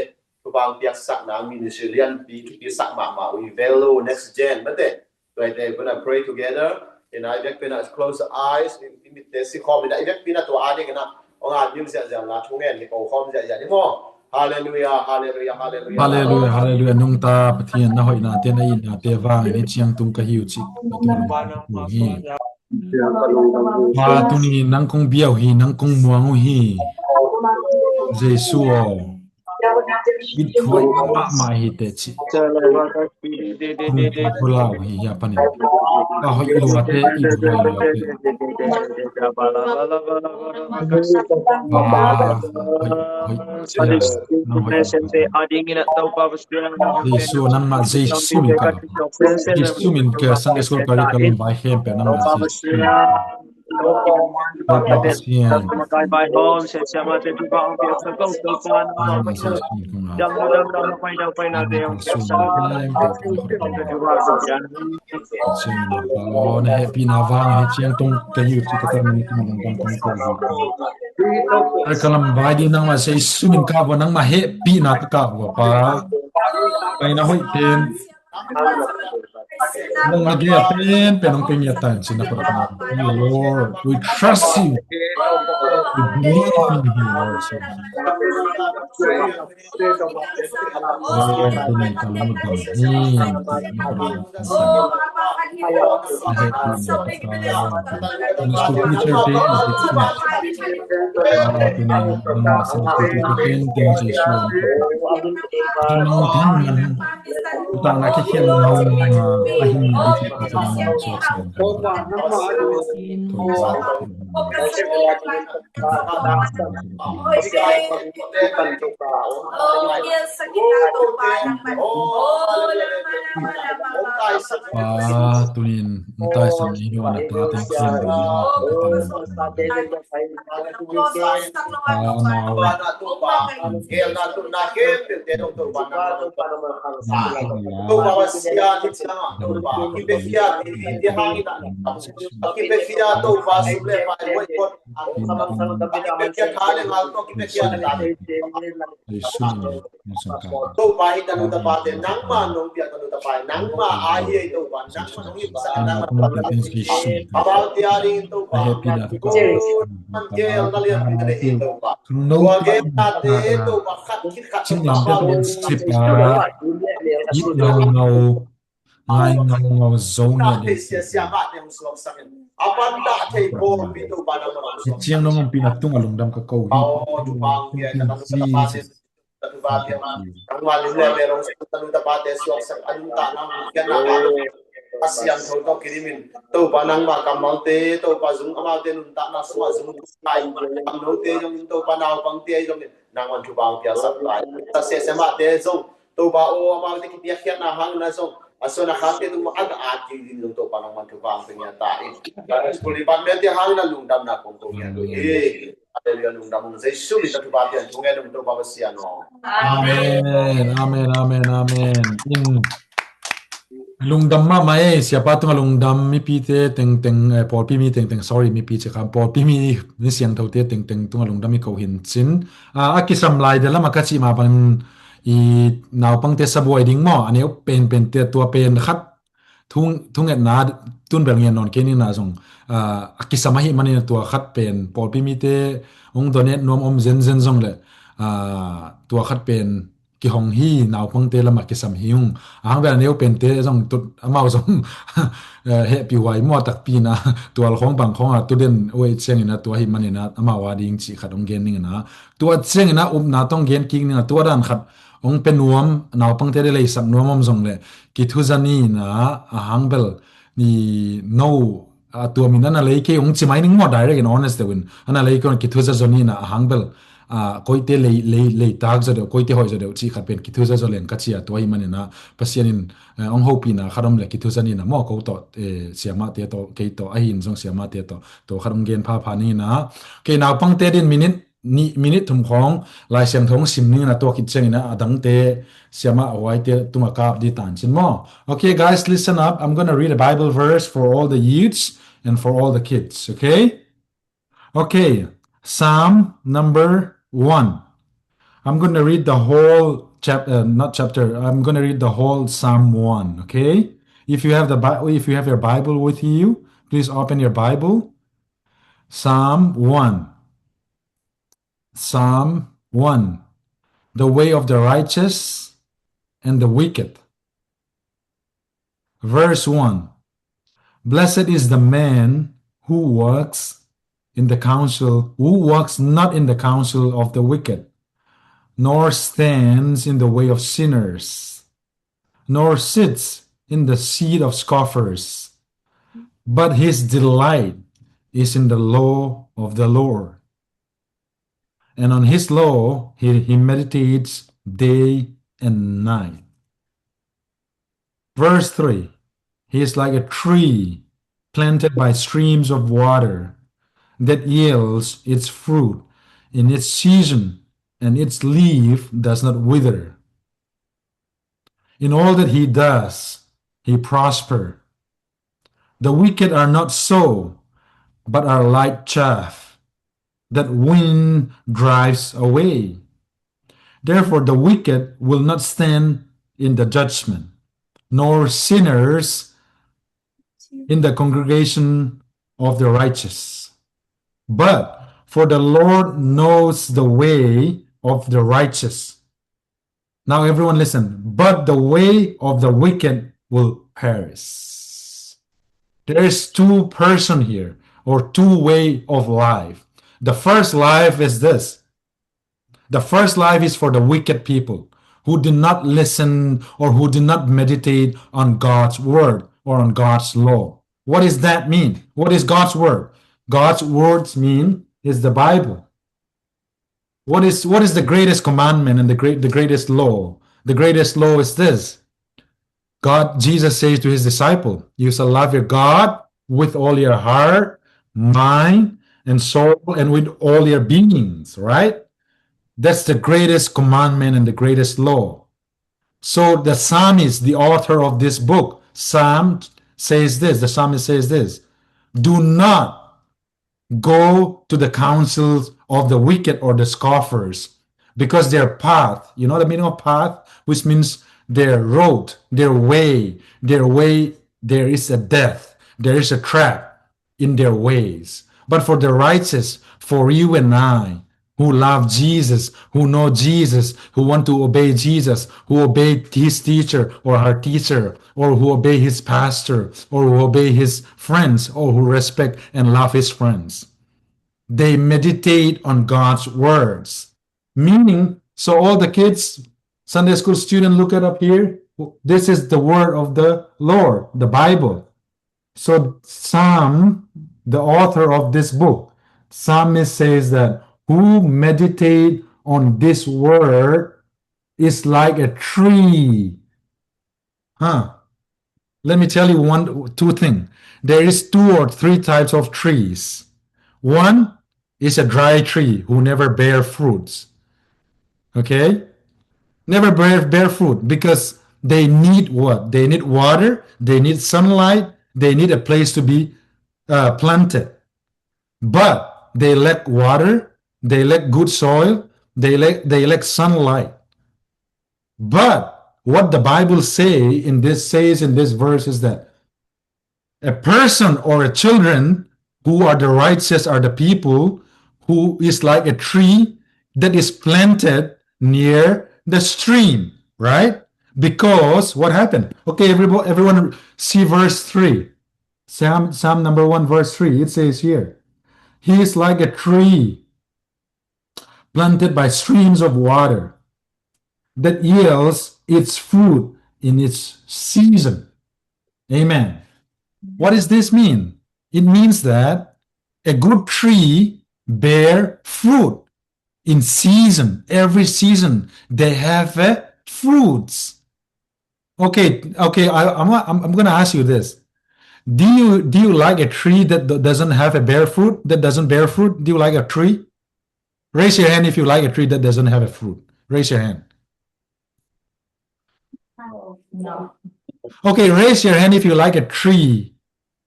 thupang piaksakna ministry lianpi kipiasak mahmah uh hi vel lo next gen mate. Tua hi te gonna pray together in a i vekpi na close the eyes i mitte si khawm in a i vekpi na tua a ding in a Hallelujah, hallelujah, hallelujah, hallelujah. Hallelujah, hallelujah. Nungta Pathian na hoihna te na itna te vang in i ciang tung ka hi uh cih ka tung hi. Pa tuni nang kong bia uh hi, nang kong muang uh hi. Jesu aw. It hoih mahmah hi te cih. Kong pula uh hi hia panin. Ka hoih lua te it hoih lua te. Pa hoih hoih sia. Nang hoih. Jesu nangmah Jesu min ka. Jesu min ka Sunday school ka ri ka lum vai khempeuh nangmah Jesu min. Na hehpihna vang hi ciang tung ka hi uh ci ka tua min ka lam vai ding nangmah sei sumin ka vua nangmah hehpihna ka kah vua pa. Pai na hoih pen. Nang na gei a pen pen hong pia ngiat ta in cin na kawk a. Lord, we trust you. We believe in you, Lord Jesus. Lord, we need to know that. Pa, tunin, ntai san i nuan a ta teng khan dong na. Pa, na, Topa hi tanu tapa te nangma nong pia tanu tapa nangma ahi ei Topa nangma nong hi sa nangma abau tia ding Topa man ke na lian pi te ei Topa tua ke ta te Topa khat kit khat Topa ngai ngau ngau zo nge de. Thei sia sia mah te hong suaksak in. A pan dah thei pawl pi Topa nangmah hong suaksak. Ciang nong hong pi na tung a lungdam ka ko hi. Aw, Topa hong pia ka tanu tapa te. Tanu tapa te. Nangmah lim le me long suak tanu tapa te suaksak a lungta nang hong pia na ka. A siang tho tawh kidim in. Topa nangmah kammal te, Topa zung amau te nuntakna sungah zung kai. Kamno te zong in Topa naupang te zong in. Nangmah thupha hong pia sak lai. Sa sia sia mah te zong. Topa aw, amaute kipiakkhiatna hangin ah zong a suan a khakte tung a ka at kik ding zong Topa nangman thupha hong pia ta in. Sunday school department te hangin ah lungdamna kong ko ngiat uh hi. Halleluiah, lungdam ung. Jesu min tawh thupha pian thungen ung Topa Pasian aw. Amen, amen, amen, amen. In lungdam mahmah ei, siapa tungah lungdam, mipite tengteng, eh, pawlpi mi tengteng, sorry, mipi ci kha, pawlpi mi, mi siangthote tengteng tungah lungdam i ko hi cin. Ah, a kisam lai dia lamah ka cih mah bangin i naupangte sabuai ding maw, a neu penpente tua pen khat thung, thungetna tun bel ngen nawn kei nina zong, ah, a kisam ahih manin tua khat pen pawlpi mite hong donate nuam om zenzen zong le, ah, tua khat pen kihong hi, naupangte lamah kisam hi ung. A hang bel a neu pente zong tut amau zong, eh, hehpih huai maw, takpi na tual khawng bang khawng a tu den uh ei ciangin ah tua ahih manin ah amau a ding cih khat hong gen ningin ah, tua ciangin ah upna tawh hong gen kik ningin ah tua dan khat hong pia nuam, naupangte le leisak nuam om zong le kithuza ni in ah a hang bel ni no, a tua min ana lei kei ung ci mai ning maw, direct and honest deuh in ana lei kei ung, kithuza zaw ni in ah a hang bel, ah, koite lei, lei, lei tak zaw deuh, koite hoih zaw deuh cih khat pen kithuza zaw leng ka ci a, tua ahih manin ah Pasian in, eh, hong hopihna khat om le kithuza ni in ah maw, ko tawh, eh, siamahte tawh, kei tawh, ahi in zong siamahte tawh tua khat hong gen phapha ni in ah, kei naupangte din minute nih, minute thum khawng Lai Siangtho hong sim ningin ah tua khit ciangin ah a dangte siamah huaite tungah kap dih tancin maw. Okay, guys, listen up. I'm gonna read a Bible verse for all the youths and for all the kids, okay? Okay, Psalm number one. I'm gonna read the whole chap-, uh, not chapter. I'm gonna read the whole Psalm one, okay? If you have the Bi-, if you have your Bible with you, please open your Bible. Psalm one. Psalm one. The way of the righteous and the wicked. Verse one. Blessed is the man who walks in the counsel, who walks not in the counsel of the wicked, nor stands in the way of sinners, nor sits in the seat of scoffers. But his delight is in the law of the Lord, and on his law he, he meditates day and night. Verse three. He is like a tree planted by streams of water that yields its fruit in its season, and its leaf does not wither. In all that he does, he prosper. The wicked are not so, but are like chaff that wind drives away. Therefore, the wicked will not stand in the judgment, nor sinners in the congregation of the righteous. But for the Lord knows the way of the righteous. Now, everyone listen. But the way of the wicked will perish. There is two person here, or two way of life. The first life is this. The first life is for the wicked people who did not listen or who did not meditate on God's word or on God's law. What does that mean? What is God's word? God's words mean is the Bible. What is, what is the greatest commandment and the great, the greatest law? The greatest law is this. God, Jesus says to his disciple, "You shall love your God with all your heart, mind, and soul, and with all your beings," right? That's the greatest commandment and the greatest law. So the psalmist, the author of this book, Psalm says this, the psalmist says this, "Do not go to the counsels of the wicked or the scoffers, because their path," you know the meaning of path, which means their road, their way, their way, there is a death, there is a trap in their ways. But for the righteous, for you and I, who love Jesus, who know Jesus, who want to obey Jesus, who obey his teacher or her teacher, or who obey his pastor, or who obey his friends, or who respect and love his friends, they meditate on God's words. Meaning, so all the kids, Sunday school student, look it up here. This is the word of the Lord, the Bible. So Psalm, the author of this book, psalmist says that, "Who meditate on this word is like a tree. Huh. Let me tell you one, two thing. There is two or three types of trees. One is a dry tree who never bear fruits. Okay? Never bear, bear fruit because they need what? They need water, they need sunlight, they need a place to be uh, planted. But they lack water, they lack good soil, they lack, they lack sunlight. But what the Bible say in this, says in this verse is that a person or a children who are the righteous are the people who is like a tree that is planted near the stream, right? Because what happened? Okay, everybody, everyone see verse three. Psalm, Psalm number one, verse three, it says here, "He is like a tree planted by streams of water that yields its fruit in its season." Amen. What does this mean? It means that a good tree bear fruit in season. Every season they have uh, fruits. Okay, okay. I, I'm, I'm, I'm gonna ask you this. Do you, do you like a tree that do- doesn't have a bear fruit, that doesn't bear fruit? Do you like a tree? Raise your hand if you like a tree that doesn't have a fruit. Raise your hand. No. Okay, raise your hand if you like a tree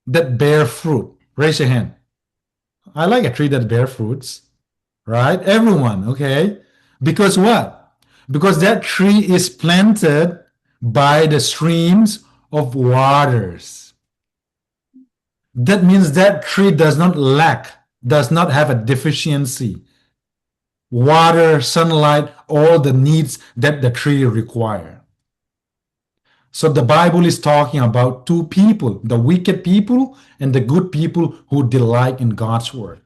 that bear fruit. Raise your hand. I like a tree that bear fruits, right? Everyone, okay? Because what? Because that tree is planted by the streams of waters. That means that tree does not lack, does not have a deficiency. Water, sunlight, all the needs that the tree require. So the Bible is talking about two people, the wicked people and the good people who delight in God's word.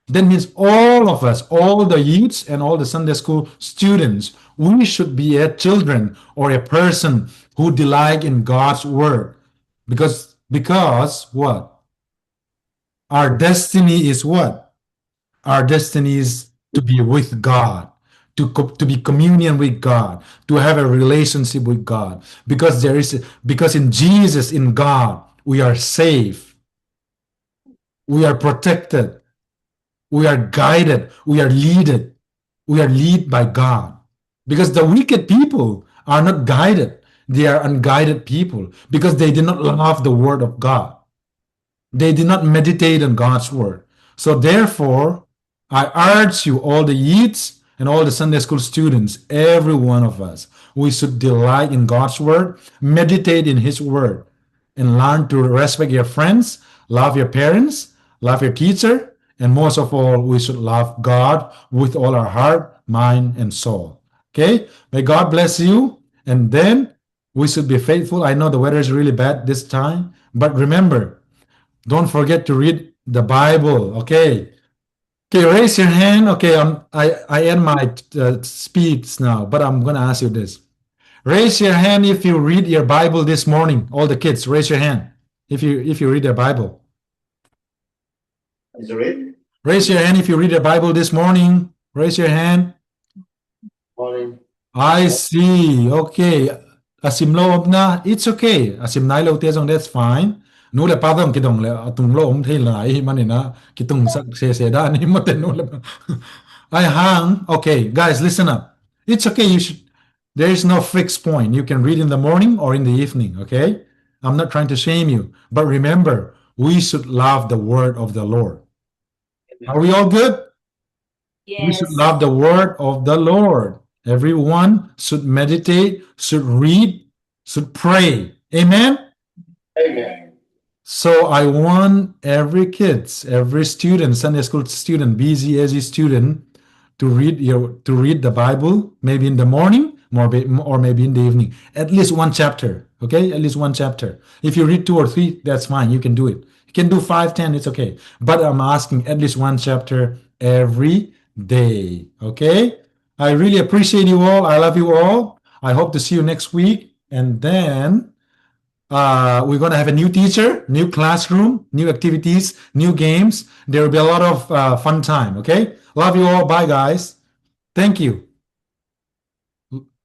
That means all of us, all the youths and all the Sunday school students, we should be a children or a person who delight in God's word. Because, because what? Our destiny is what? Our destiny is to be with God, to, co- to be communion with God, to have a relationship with God. Because there is, because in Jesus, in God, we are safe. We are protected. We are guided. We are leaded. We are led by God. Because the wicked people are not guided. They are unguided people because they did not love the word of God. They did not meditate on God's word. So therefore, I urge you, all the youths and all the Sunday school students, every one of us, we should delight in God's word, meditate in his word, and learn to respect your friends, love your parents, love your teacher, and most of all, we should love God with all our heart, mind, and soul. Okay? May God bless you. And then we should be faithful. I know the weather is really bad this time, but remember, don't forget to read the Bible. Okay? Okay, raise your hand. Okay, I'm, I, I end my uh, speech now, but I'm going to ask you this. Raise your hand if you read your Bible this morning. All the kids, raise your hand if you, if you read your Bible. Is it read? Raise your hand if you read your Bible this morning. Raise your hand. Morning. I see. Okay. A sim lo om na, it's okay. A sim nai lo te zong, that's fine. Nu le pa zong kidong le, a tung lo om thei lai hi manin a, kitung sak se se dan hi mate nu le pa. Ai hang. Okay, guys, listen up. It's okay. You should. There is no fixed point. You can read in the morning or in the evening. Okay. I'm not trying to shame you, but remember, we should love the word of the Lord. Are we all good? We Yes. should love the word of the Lord. Everyone should meditate, should read, should pray. Amen? Amen. So I want every kids, every student, Sunday school student, B Z A Z student, to read your to read the Bible, maybe in the morning, more be, or maybe in the evening. At least one chapter, okay? At least one chapter. If you read two or three, that's fine. You can do it. You can do five, ten, it's okay. But I'm asking at least one chapter every day, okay? I really appreciate you all. I love you all. I hope to see you next week. And then uh, we're going to have a new teacher, new classroom, new activities, new games. There will be a lot of uh, fun time, okay? Love you all. Bye, guys. Thank you.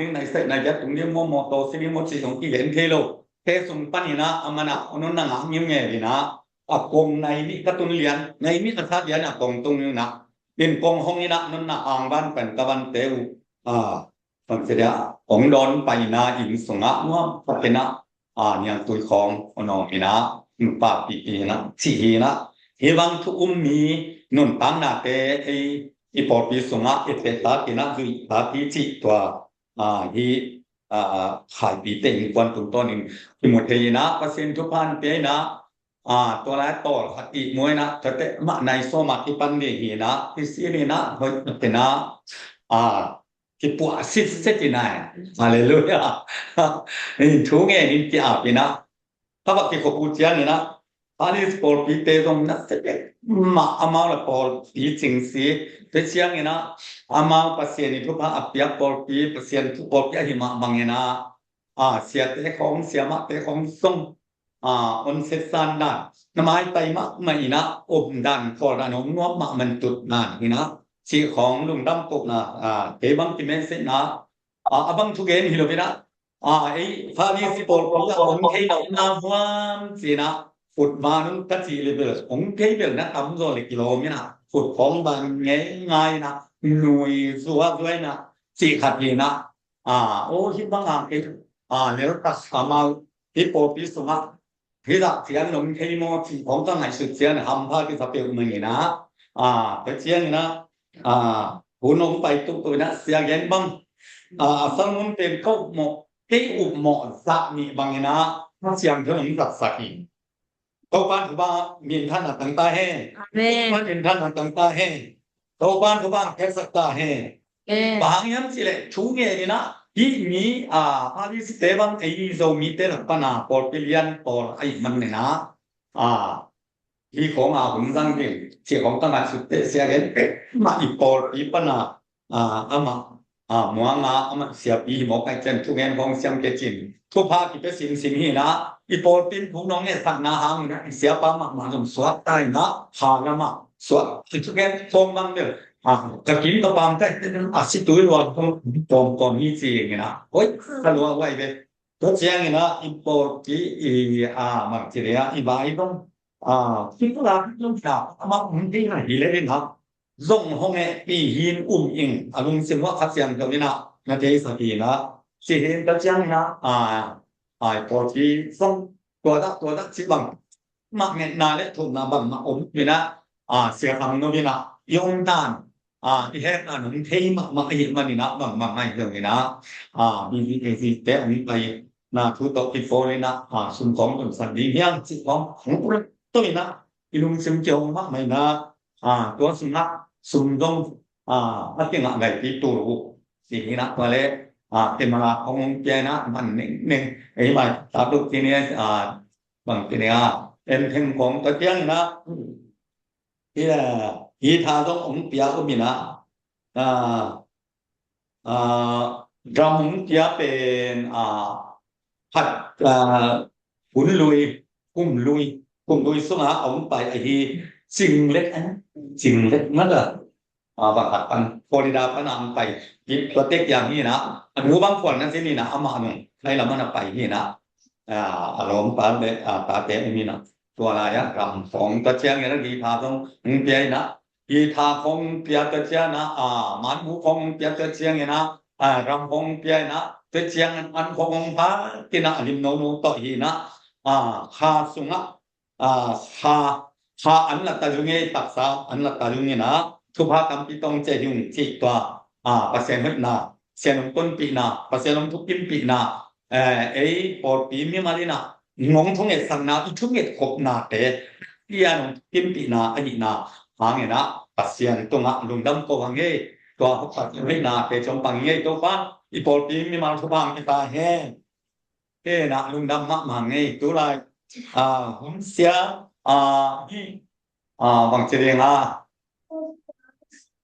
ding, na i saih na i biak tung ding maw, mawtaw si ding maw cih zong kigen thei lo. Te sung panin ah a man ah nunna ngak ngiungeu in ah, a kong nai nih ka tun lian, nai nih ka sat lian a kong tung in ah, in kong hong in ah nunna angvan pan ka vante uh, a, bang ci dia, hong dawn paina inn sungah nuam takin ah, a, niangtui khawng hong nawng in ah, nupa pipi in ah, cih hi in ah, hih bang thu um mi nuntaknate ei i pawlpi sungah i pehtak in ah, zuihtak hi cih tua, a, hih, a, Khaipite innkuan tungtawnin kimu thei in ah, Pasian thupha in pia in ah, a, tua lai tawl khat ihmu in ah, tuate mah nai sawm ah kipan ding hi in ah, Pasian in ah hoih takin ah, a, kipuah sitset in ah. Halleluiah. Thu ngen in ki-ap in ah, ka va kikhop uh ciangin ah, Paris pawlpite zong na se bek mah, amau le pawlpi cing si. Tua ciangin ah, amau Pasian i thupha a piak pawlpi, Pasian thu pawlpi ahi mah bangin ah, a, siate khawng, siamahte khawng zong, a, on set san dan, na maitai mahmah in ah, om dan, khawl dan hong nuam mahmah, man tut dan in ah, cih khawng lungdam kohna, a, kei bang kimensetna, a, a bang thugen hi lo in ah, a, ei Farisi pawlpi ah om thei lo na huam ci in ah, khut van un ka cih le bel, om thei bel na tamzaw le kilawm in ah, khut khawng van ngeingai in ah, nui zuazua in ah, cih khat hi in ah, a, aw, hih bang a kei, a, lel tak amau hih pawlpi sungah hih zah ciang om thei maw cih khawng ka ngaihsut ciang hampha kisa peuhmah in ah, a, tua ciangin ah, a, hun hong pai tuktuk in ah, sia gen bang, a, a sermon pen ka upmawh, kei upmawh zah nih bangin ah Kha Siangtho in zatsak hi. Topa'n thupha minthanna tang ta hen. Amen. Topa'n minthanna tang ta hen. Topa'n thupha khelsak ta hen. Amen. Bang hang hiam cih leh thu ngen in ah hih mi, a, Pharisee-te bang ei Zomite lak pan a pawlpi lian pawl ahih manin ah, a, hih khawng a hun zang ding cih khawng ka ngaihsut teh sia gen pek mah i pawlpi pan a, a, amah, a, muang a, amah siapi hi mawk ahih ciang thugen khawng siam kei cin thupha kipia simsim hi in ah, i pawlpi in thu nong ngetsak na hang in ah i siapa mahmah zong suak ta in ah, kha lam ah suak, i thugen khawng bang bel, a, ka kim ka pam ka, a, situi lua khawng kawmkawm hi ci in ah, oi, ka lua huai ve. Tua ciangin ah i pawlpi i, a, mang ci le a, i vai zong, a, kipulak zong ta, amah um ding a hi le in ah, zong hong hehpih hin um ing, a lungsim uah Kha Siangtho in ah na theisak hi in ah, ci hin tua ciangin ah, a, a, i pawlpi zong tua dah, tua dah ci bang mah ngetna le thumna bangmah om in ah, a, sia kham no in ah i om dan, a, i hekna nong thei mahmah ahih manin ah bangmah ngaih lo in ah, a, B B K C te hong paina thu tawh kipawl in ah, a, sum khawng tunsan ding hiam cih khawng hong pulak to in ah i lungsim kihong mahmah in ah, a, tua sungah sum dong, a, a kingah ngaipi tul uh. Ci hi in ah tua le, a, kei mah la hong pia in ah man nengneng ei mai ta tuk ci ni, a, bang ci ni a, en theng khawng tua ciangin ah, hi, hi tha zong hong pia um in ah, a, a, drum hong pia pen, a, khat, a, hun lui, kum lui, kum lui sungah a hong pai ahi, Cinglet, Cinglet mah la, a, bang khat pan, Florida pan a hong pai, tua tek hiam hi in ah, a nu bang khual na ci ni in ah, amah nung, khai lam ah na pai hi in ah, a, a lawmpa le, a, tate um in ah, tua lai ah ram khawng tua ciangin ah guitar zong hong pia in ah, guitar khawng pia tua ciangin ah, a, manbu khawng pia tua ciangin ah, a, ram khawng pia in ah, tua ciangin an khawng hong pha in ah, a lim nono tawh hi in ah, a, kha sungah, a, kha, kha an la ta zung ei, taksa an la ta zung in ah, thupha tampi tong ci hi ung cih tua, a, Pasian hoihna, Pasian hong tonpihna, Pasian hong thukimpihna, eh, ei pawlpi mimal in ah nong thungetsakna, i thungetkhopnate Pasian hong thukimpihna ahihna hangin ah Pasian tungah lungdam ko hang ei. Tua Pasian hoihnate ciang pang ei, Topa, i pawlpi mimal thupha hong pia ta hen. Kei na lungdam mahmah ngei, tulai, a, hun sia, a, hi, a, bang ci ding a,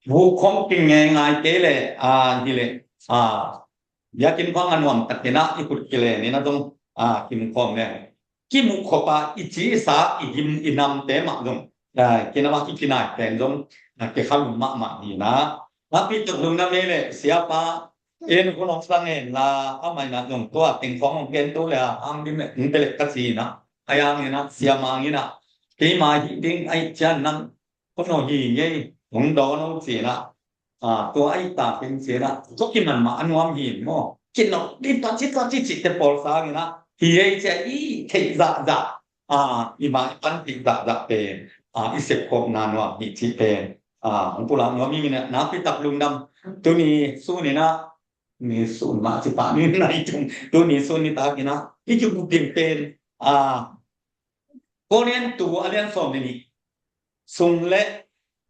bu khawng king ngeingai kei le, a, hi le, a, biakinn khawng a nuam takin ah i khut kilen in ah zong, a, kim khawm le. Kimuh khop a i ci i sa, i gim i namte mah zong, a, kinam a i kinai pen zong, a, kikhalum mahmah hi in ah. A, pi tuk lungdam ei le, siapa, en hun hong sang hen la, amah in ah zong tua teng khawng hong gen to le, a, hang dim le, hong pia le ka ci in ah. A yang in ah, sia mang in ah, keima hih ding ahih ciang nang, ko no hi ngei, hong dawn hong ci in ah. A, tua ahih tak in ci in ah, tua kiman mah a nuam hi maw. Kinawh, di tua ci, tua ci, ci te pawl sang in ah, hi ei ci a i theih zahzah. A, i mah i pan theih zahzah pen, a, i sepkhopna nuam hi cih pen, a, hong pulak nuam hi in ah, nakpi tak lungdam. Tuni sun in ah, ni sun mah ci pah ni nai tung. Tuni sun ni tak in ah, i kibuk ding pen, a, Korintu a lian sawm le nih sung le,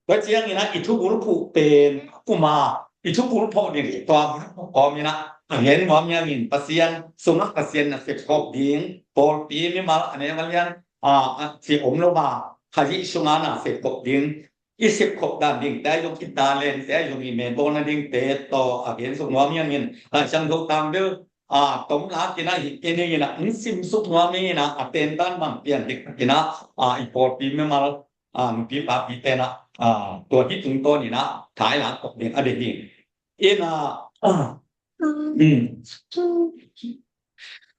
tua ciangin ah i thubul phuh pen, kuma i thubul phawh ding tua bul phuh kawm in ah, a gen nuam hiam in Pasian sungah Pasian na sepkhop ding, pawlpi mimal a neu a lian, a, a ci om lo ma, Khazih sungah na sepkhop ding, i sepkhop dan ding te ahi zong, i talent te ahi zong, i mebawl nading te tawh a gen suk nuam hiam in, Lai Siangtho tang bel, a, tom lak in ah hi kei ning in ah, hong simsuk nuam ing in ah, a tentan bang pian diktak in ah, a, i pawlpi mimal, a, nupi papi pen ah, a, tua hi tungtawn in ah, thai lak kop ding a deih ding. In ah, a, um,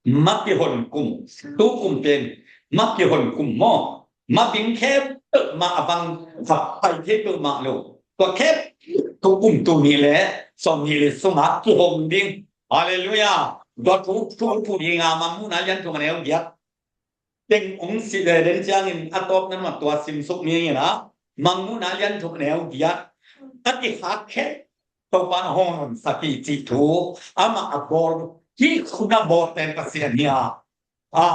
ma kihon kum, tu kum pen, ma kihon kum maw, ma bing khempeuh mah a bang, a pai khempeuh mah lo. Tua khempeuh tu kum tu nih le, sawm nih le sungah kihon ding. Halleluiah. Tua thu, thu, thu ding a, Mangmuhna lian thum a neu giat. Teng ong si, eh, den ciangin a tawpna mah tua simsuk ni in ah, Mangmuhna lian thum a neu giat. A kikhak khempeuh Topa in hong honsak hi cih thu, amah a bawl, Hih khut a bawl pen Pasian hi a, a,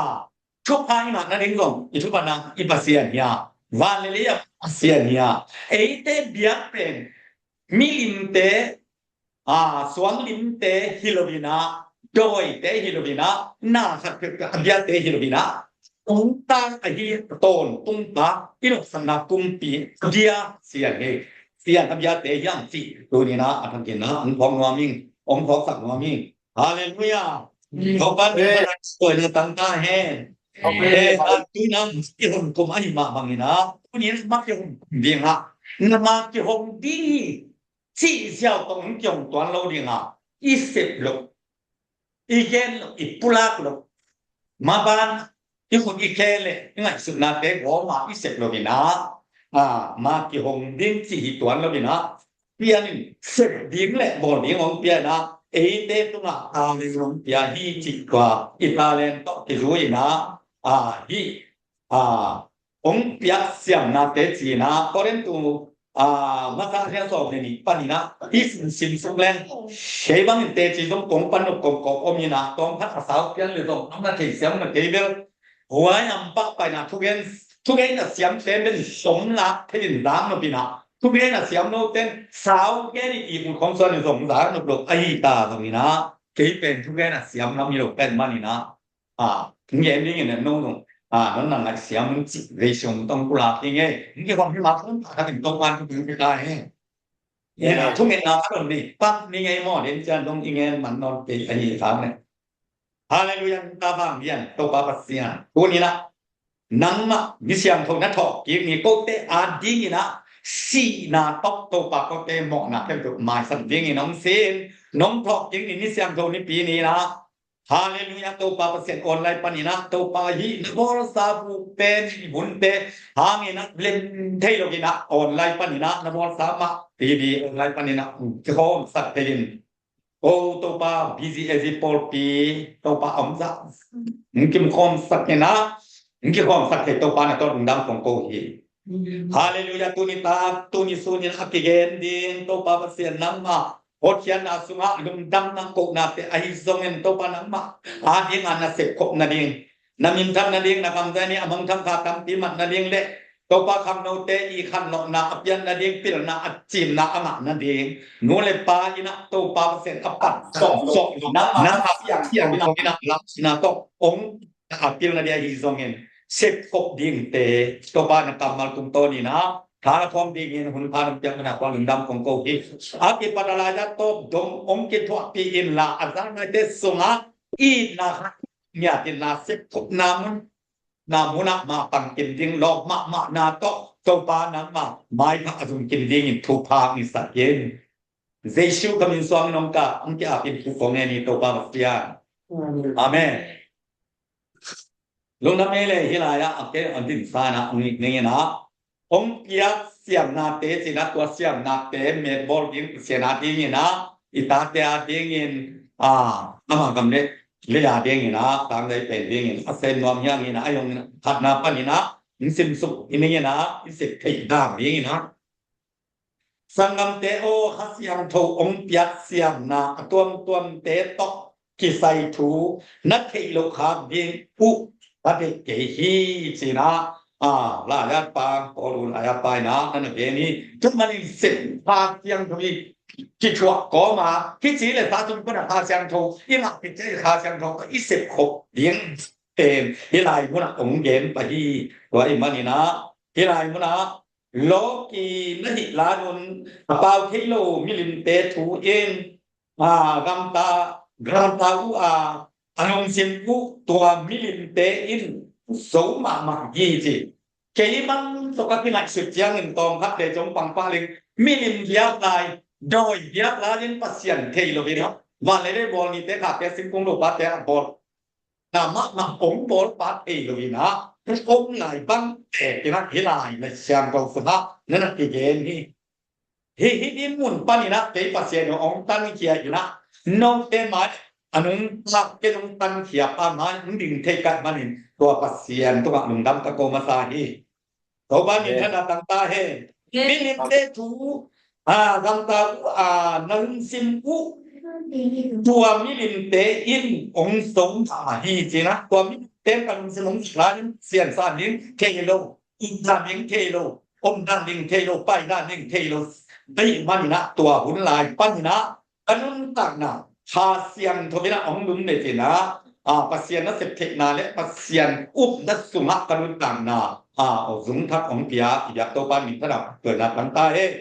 thupha i ngah nading zong i thupha nang i Pasian hi a, van le lei a Pasian hi a, eite biak pen milimte, a, suanglimte hi lo in ah, dawite hi lo in ah, na khat peuhpeuh a biate hi lo in ah, tungtang ahi tawntung pa, i lawhsakna kumpi a bia Pasian hi. Pasian a biate hi hang cih tuni-in ah a thakin ah hong phawk nuam ing, hong phawksak nuam ing. Halleluiah. Amen. Topa min tawh na tang ta hen. Amen. Eh, a tu-in ah kihong kum ahi mah bangin ah, tuni-in ah kihong ding ah, na ma kihong ding hi cih ziau tawh hong kihong tuan lo ding ah, i sep loh, i gen loh, i pulak loh, maban i khut i khe le i ngaihsutnate gawm a i sep lo in ah, a, ma kihong ding cih hi tuan lo in ah, pian in sep ding le bawl ding hong pian ah, eite tungah talent hong pia hi cih tua i talent tawh kizui in ah, a, hih, a, hong piak siamnate ci-in ah, Korintu, a, masa a lian sawm le nih panin ah i simsim suk leng, kei bangin teci zong kong pan nop kong kawk om in ah, tawm khat a sau pian le zong a na thei siam na kei bel, huai am pah paina thugen, thugen a siamte bel som lak thei in zak nop in ah, thugen a siam lote in sau gen in i ut khong suan in zong zak nop lo ahi ta zong in ah, kei pen thugen a siam lam hi lo pen man in ah, a, hong gen ding in ah, no, no, a, non nang ngaihsiam un cih vei siam tong pulak ding ei. Hong kikhawm hi mah khawm ta khat in Topa'n thu hong pia ta hi. Ina, yeah, thungetna khat om ni, pak ni ngei maw, den cian dong i ngen man nawn kei ahi kha ne. Halleluiah, ta vang lian, Topa Pasian. Tuni-in ah, nangmah mi siangtho na thawhkik ni, kote a dingin ah, sihna tawh Topa kote mawhna khempeuh maisak dingin hong sin, nong thawhkik ni, mi siangtho nipi ni-in ah, Halleluiah, Topa Pasian, online panin ah, Topa hih na bawlsa buk pen i hunte hangin ah lem thei lo in ah, online panin ah na bawlsa mah, T V online panin ah kikhawmsak thei in. Ko Topa, B G A Z pawlpi, Topa a omzah, hong kikhawmsak in ah, hong kikhawmsak thei Topa na tawh lungdam kong ko hi. Halleluiah, tuni tak, tuni sun in a kigen ding, Topa Pasian nangmah hotkhiatna sungah lungdamna kohnate ahi zongin, Topa nangmah a dingin na sepkhop nading, na minthan nading, na kamzia ni a mangthang kha tampi mat nading le Topa khangnote i khanlawhna a pian nading, pilna a cimna a ngah nading, nu le pa in ah Topa Pasian a pat sawhsawh nangmah siang in ah lamsina tawh hong a pilna ding ahi zongin, sepkhop dingte Topa na kammal tungtawn in ah tha khawm dingin hun pha nong piak man a kong lungdam kong ko hi. A kipat a lai-ah tawp dong hong kithuahpih inla, a zang naite sungah itna khat ngiat inla, sepkhopna mun, na mun ah mapang kim ding, lawp mahmahna tawh Topa nangmah maipha a zong kim dingin thupha hong hisak in. Jesu ka min suangin hong ka, hong ki-apin thu kong ngen hi, Topa Pasian. Amen. Lungdam ei le, hih lai-ah a ke a dinsan ah hong it ning in ah, hong piak siamnate ci-in ah, tua siamnate metbawl ding Pasian a dingin ah, i tate a dingin, a, ama gam le lei a dingin ah, tang lei pen dingin a sem nuam hi hang in ah, a hong khatna panin ah hong simsuk hi ning in ah, i sep theih dan dingin ah, sanggamte aw, Kha Siangtho hong piak siamna a tuamtuamte tawh kisai thu na theih loh khak ding uh ka deih kei hi, ci-in ah, a, lai-at pa, Paul' lai-at pa in ah na na gen hi. Tua manin sep Kha Siangtho i kithuah kawm a, kici le sa tung pana Kha Siangtho i ngah, kici le Kha Siangtho i sepkhop ding pen hih lai munah hong gen pah hi. Tua ahih manin ah, hih lai munah lawki na hih lai-un a pau thei lo milimte thu in, a, gamta, gamta uh a, a lungsim uh tua milimte in zo mahmah hi ci. Kei bang tawh ka kingaihsut ciangin tawmkhatte zong pangpah leng, milim biak lai, dawi biak lai in Pasian thei lo hi na. Van le lei bawl nite khakte, singkung lopate a bawl na mahmah hong bawl pah thei lo hi na, hong lai bang tek in ah hih lai na siangtho sungah na na kigen hi. Hih, hih ding mun panin ah kei Pasian in hong tankhia in ah, note mai a nungta kei hong tankhia pa mai hong ding thei ka hih manin tua Pasian tungah lungdam ka ko masa hi. Topa min thang a tang ta hen. Milimte thu, a, gamta uh a, na lungsim uh Tua milimte in hong zo mah hi ci-in ah, tua milimte in ka lungsim hong zak lai-in Pasian san ding thei lo, updan ding thei lo, omdan ding thei lo, paidan ding thei lo. Ahih manin ah tua hun lai panin ah ka nuntakna Kha Siangtho in ah hong lum le cin ah, a, Pasian nasep theihna le Pasian upna sungah ka nuntakna, a, aw zung thak hong pia i biak Topa min thanna patuaina tang ta hen.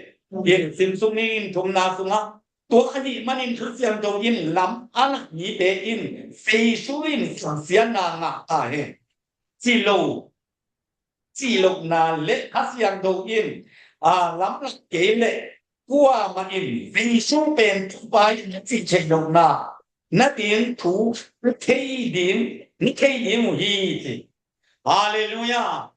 Sim sung ni in thumna sungah tua ahih manin Kha Siangtho in lam a lak mite in Jesu in sianna ngah ta hen. Ci lo, cih lohna le Kha Siangtho in, a, lam lak kei leh kuamah in Jesu pen Topa hi na cih theih lohna, na ding thu na thei ding, na thei ding uh hi ci. Halleluiah.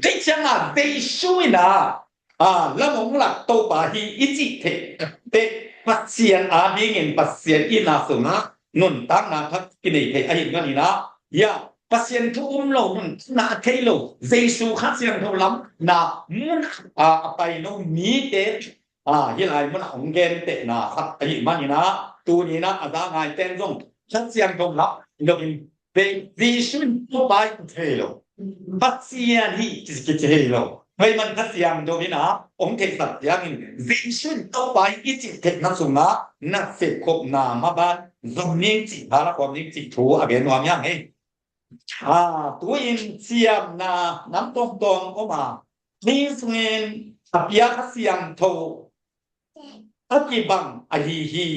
Kei ciangah Jesu in ah, a, lam hong lak Topa hi i cih theih teh Pasian adingin Pasian itna sungah nuntakna thak kinei thei ahih manin ah, ya, Pasian thu um lo, nuntakna a thei lo, Jesu Kha Siangtho lamna mun a, a pai lo mite, a, hih lai munah hong gentehna khat ahih manin ah, tuni-in ah a za ngaite in zong Kha Siangtho lam lo in, Ve, Jesu in Topa hi kici thei lo. Pasian hi kici thei lo. Tua ahih man Kha Siangtho in ah hong theihsak ciangin Jesu in Topa hi i cih theihna sungah nasep khopna maban zong ning cih, tha la khawm ning cih thu a gen nuam hi hang ei. A, tu-in siamna nam tuamtuam om a, hih sungin a pia Kha Siangtho a kibang ahi hi.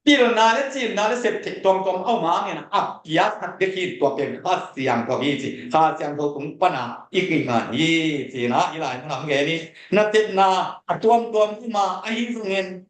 Pilna le ciimna le septheih tuamtuam a om hangin a pia khat bek hi, tua pen Kha Siangtho hi ci. Kha Siangtho tung pana i kingah hi ci-in ah hih lai munah hong gen hi. Nasepna a tuamtuam om a, ahi zongin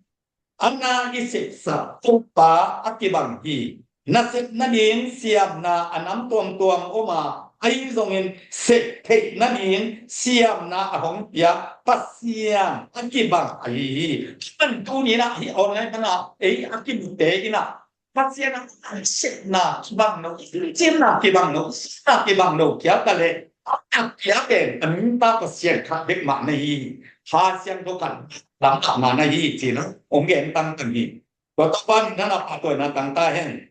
a na i sepsak Topa a kibang hi. Nasep nading siamna a nam tuamtuam om a, ahi zongin sep theih nading siamna a hong pia Pasian a kibang ahi hi. Kei pen tuni-in ah hih online pan ah ei a kimute in ah Pasian a sepna kibang lo, ciimna kibang lo, sepna kibang lo khial ta leh a pia pen a nungta Pasian khat bek mah na hi hi. Kha Siangtho khat lam khat mah na hi hi ci-in ah hong gen tangtang hi. Tua Topa min thanna pahtawiina tang ta hen.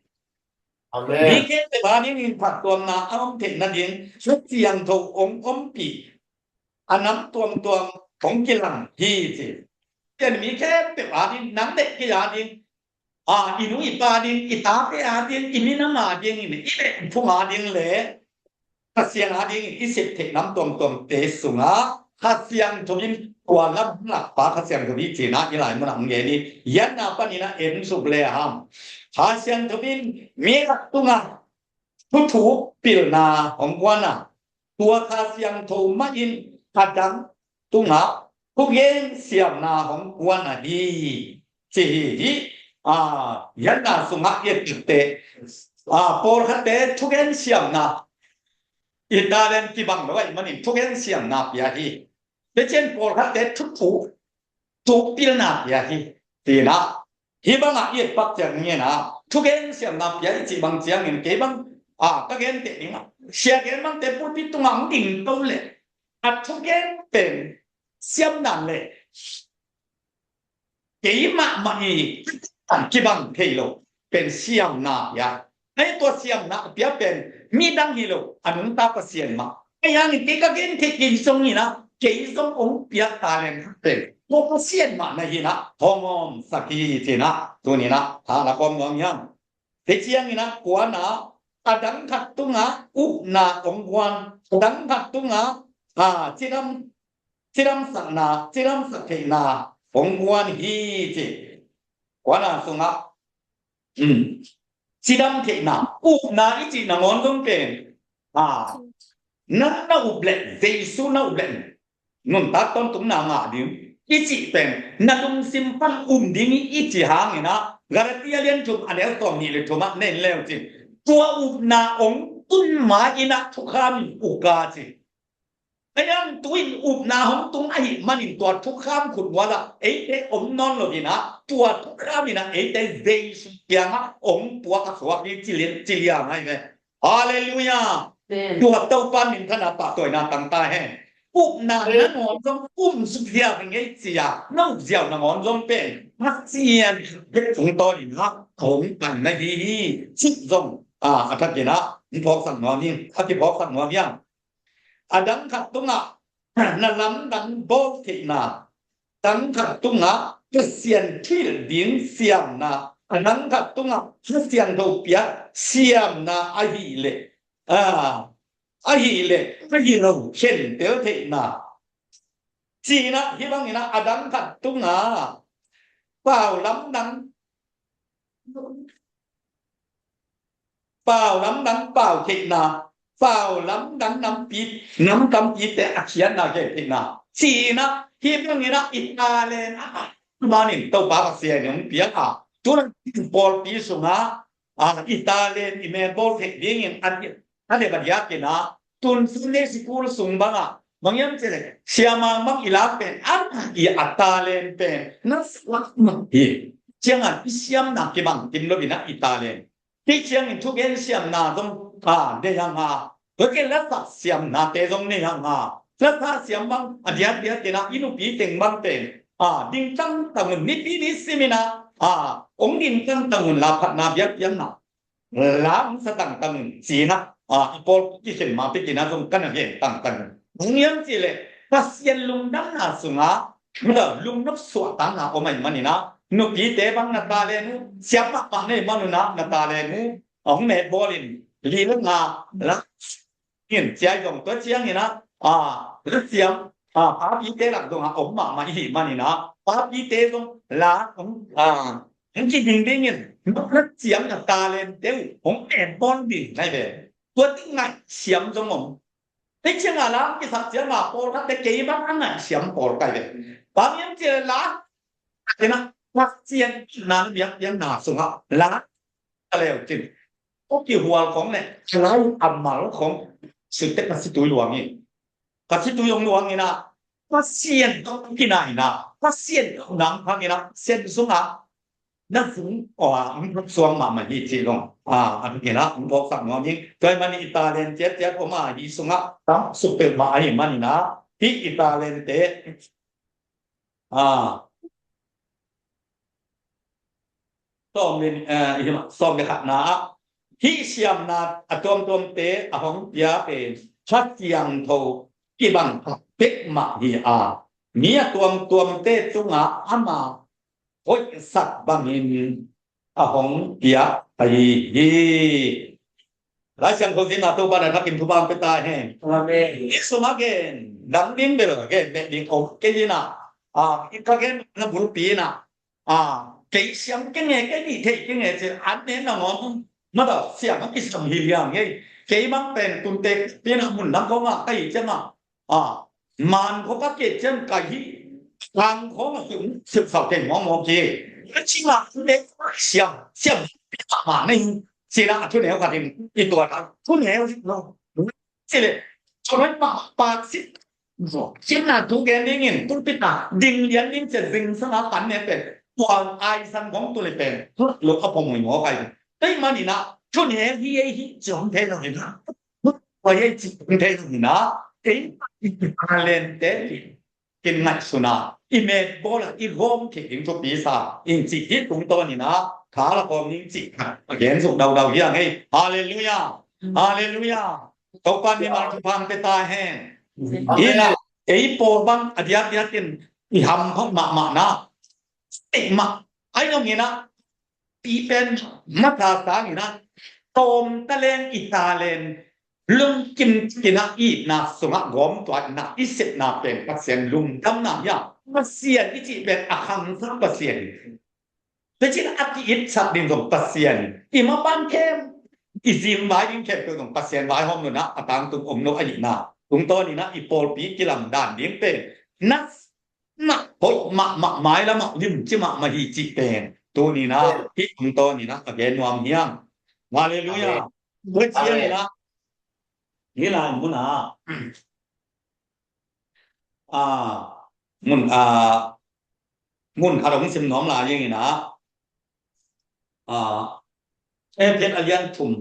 Amen. Mi khempeuh adingin phattuamna a om theih nading Kha Siangtho hong ompih a nam tuamtuam hong kilang hi ci. Ken mi khempeuh ading, nang le kei ading, a, i nu i pa ading, i tate ading, i minam ading, i beh i phung ading le Pasian adingin i sep theih nam tuamtuamte sungah Kha Siangtho in tua lam lakpa Kha Siangtho hi ci-in ah hih lai munah hong gen hi. Hiah na panin ah en suk le hang, Kha Siangtho in mi khat tungah thuthuk pilna hong guan a, tua Kha Siangtho mah in a dang tungah thugen siamna hong guan ahi hi ci hi. Hih, a, hiah na sungah i et teh, a, pawlkhatte thugen siamna, i talent kibang lo ahih manin thugen siamna pia hi. Tua ciang pawlkhatte thuthuk, thuthuk pilna pia hi ci-in ah hih bangah i et pak ciangin ah thugen siamna pia i cih bang ciangin kei bang, a, ka gen teh ding ah, sia gen bangte pulpit tungah hong ding to leh a thugen pen siamna leh kei mahmah i kibang thei lo pen siamna pia. Ahi tua siamna pia pen midang hi lo, a nungta Pasian mah. Ahi hangin kei ka gen thei, kei zong in ah, kei zong hong piak talent pen tua Pasian mah na hi-in ah hong omsak hi ci-in ah tuni-in ah tha la khawm nuam hi hang. Tua ciangin ah kuana a dang khat tungah upna hong guan, a dang khat tungah, a, cidam, cidamsakna, cidamsak theihna hong guan hi ci. Kuana sungah, um, cidam theihna, upna i cih nangawn zong pen, a, na, na up leh, Jesu na up leh nuntak tawntungna ngah ding i cih pen na lungsim pan um ding hi i cih hangin ah Galatia lian thum a neu sawmnih le thum ah na en le uh cin, tua upna hong tun ma-in ah thukham in uk a ci. Ahi hang tu-in upna hong tung ahih manin tua thukham khutnuai ah eite om nawn lo-in ah tua thukham in ah eite Jesu kiangah hong puak a suak hi ci lian, ci lian ahi ve. Halleluiah. Amen. Tua Topa minthanna pahtawina tang ta hen. upna nangawn zong um suk ziau hi ngei ci-a na up ziau nangawn zong pen Pasian bek tungtawn in ah a hong pan na hi hi cih zong a, a thakin ah hong phawksak nuam hi, a kiphawksak nuam hiam? A dang khat tungah na lamdang bawl theihna, dang khat tungah Pasian thilh ding siamna, a dang khat tungah Kha Siangtho piak siamna ahih leh, a, ahih leh a hi lo khentel theihna. Ci-in ah hih bangin ah a dang khat tungah pau lamdang, pau lamdang pau theihna, pau lamdang nampi, nam tampite a khiatna gen theihna. Ci-in ah hih bangin ah i talent a, manin Topa Pasian in hong piak a, tu-in pawlpi sungah, a, i talent i metbawl theih dingin a, a dep a diakin ah, tun Sunday school sung bangah bang hiam cih leh siamang bang i lak pen, a, i a talent pen na suak mah hi. Ciangin i siamna kibang kim lo in ah i talent. Hih ciangin thugen siamna zong, a, nei hang a, tua kei lasa siamnate zong nei hang a, lasa siam bang a diakdiakin ah i nupi teng bang pen, a, ding tangtang un, nipi ni simin ah, a, hong ding tangtang un, la phatna biakpiakna la hong sa tangtang un ci-in ah, a, a pawl kikhen ma pekin ah zong ka na gen tangtang un. Bang hiam cih leh Pasian lungdamna sungah, mada lungnop suahtakna om ahih manin ah, nupite bang na talent uh, siam mahmah na hih man un ah na talent uh a hong metbawl in, li le nga la in, cia i zong tua ciangin ah, a, la siam, a, papite lak zong a om mahmah i hih manin ah, papite zong la hong, a, hong kiding dingin, na siam na talente uh hong metbawl ding na hi ve. Tua teng ngaihsiam zong om. Hih ciangin la hong kisak ciangin pawlkhatte kei bang a ngaihsiam pawl ka hi ve. Bang hiam cih leh la, ina, Pasian na biakpiakna sungah la a leu cin, ko kihual khong le, a lai a mal khong, suite ka situi luang hi. Ka situi hong luang in ah, Pasian tawh kinaina, Pasian tawh nang phang in ah, Pasian sungah na sung, a, hong phak suang mahmah hi cih zong, a, a, in ah hong phawksak nuam hi. Tua ahih manin i talent ciatciat om a, hih sungah tam suk peuhmah ahih manin ah, hih i talente, a, sawm le, eh, sawm le khatna ah, hih siamna a tuamtuamte a hong pia pen Kha Siangtho kibang pek mah hi a, mi a tuamtuamte tungah ama hoihsak bangin a hong pia ahi hi. Lai Siangtho zinna Topa na thakin thupha hong pia ta hen. Amen. Jesu mah gen dang ding bel gen beh ding om kei in ah, a, i ka gen na bulpi in ah, a, kei siam kei nge, kei nih theih kei nge ci, an ne nangawn mada siam a kisam hi liang ngei. Kei bang pen tunte pi in ah mun dang khawng ah ka hih ciangah, a, man khawng ka kei ciang ka hih, kang khawng a siu, siu sau kei mawkmawk hi. Ka ci mah ne siam, siam pi mah mah na hi. Ci-in ah a thuneu khat in i tuat a, thuneu hi lo. Ci leh, thuneu mah pak sit. Simna thu gen dingin, pulpit ah ding lian ding ci-a zingsang a pan ne pen, tua aisan khong tu leh pen, lo a pom mui mawk ai. Tua ahih manin ah, thuneu hi ei hi ci hong thei lo hi na. Tua hi ei ci hong thei lo hi na. Ei, i talente hi. Kin ngaihsun a, i metbawl a, i gawm theih ding thupi sa ing cih hih tungtawn in ah, tha la kawm ning cih khat a gen zong daudau hi a ngei. Halleluiah. Halleluiah. Topa mimal thupha hong pia ta hen. Hi na, ei pawl bang a diakdiak in i hamphat mahmah na, ei mah, ai nong in ah, pi pen masa sangin ah, tawm talent, i talent lungkim cikin ah, i itna sungah gawmtuah in ah i sepna pen Pasian lungdamna hi a, Pasian i cih pen a khangsak Pasian hi. Tua ciang a ki-itsak ding zong Pasian hi. I mapan khempeuh, i zim vai ding khempeuh zong Pasian vaihawm lo in ah a tangtung om lo ahihna tungtawn in ah i pawlpi kilamdan ding pen na mah, hoih mahmah, mailam ah limci mahmah hi cih pen tuni in ah hih tungtawn in ah a gen nuam hi hang. Halleluiah. Amen. Tua ciang in ah, hih lai mun ah, a, mun, a, mun khat hong sim nuam lai ing in ah, a, Efesa a lian thum,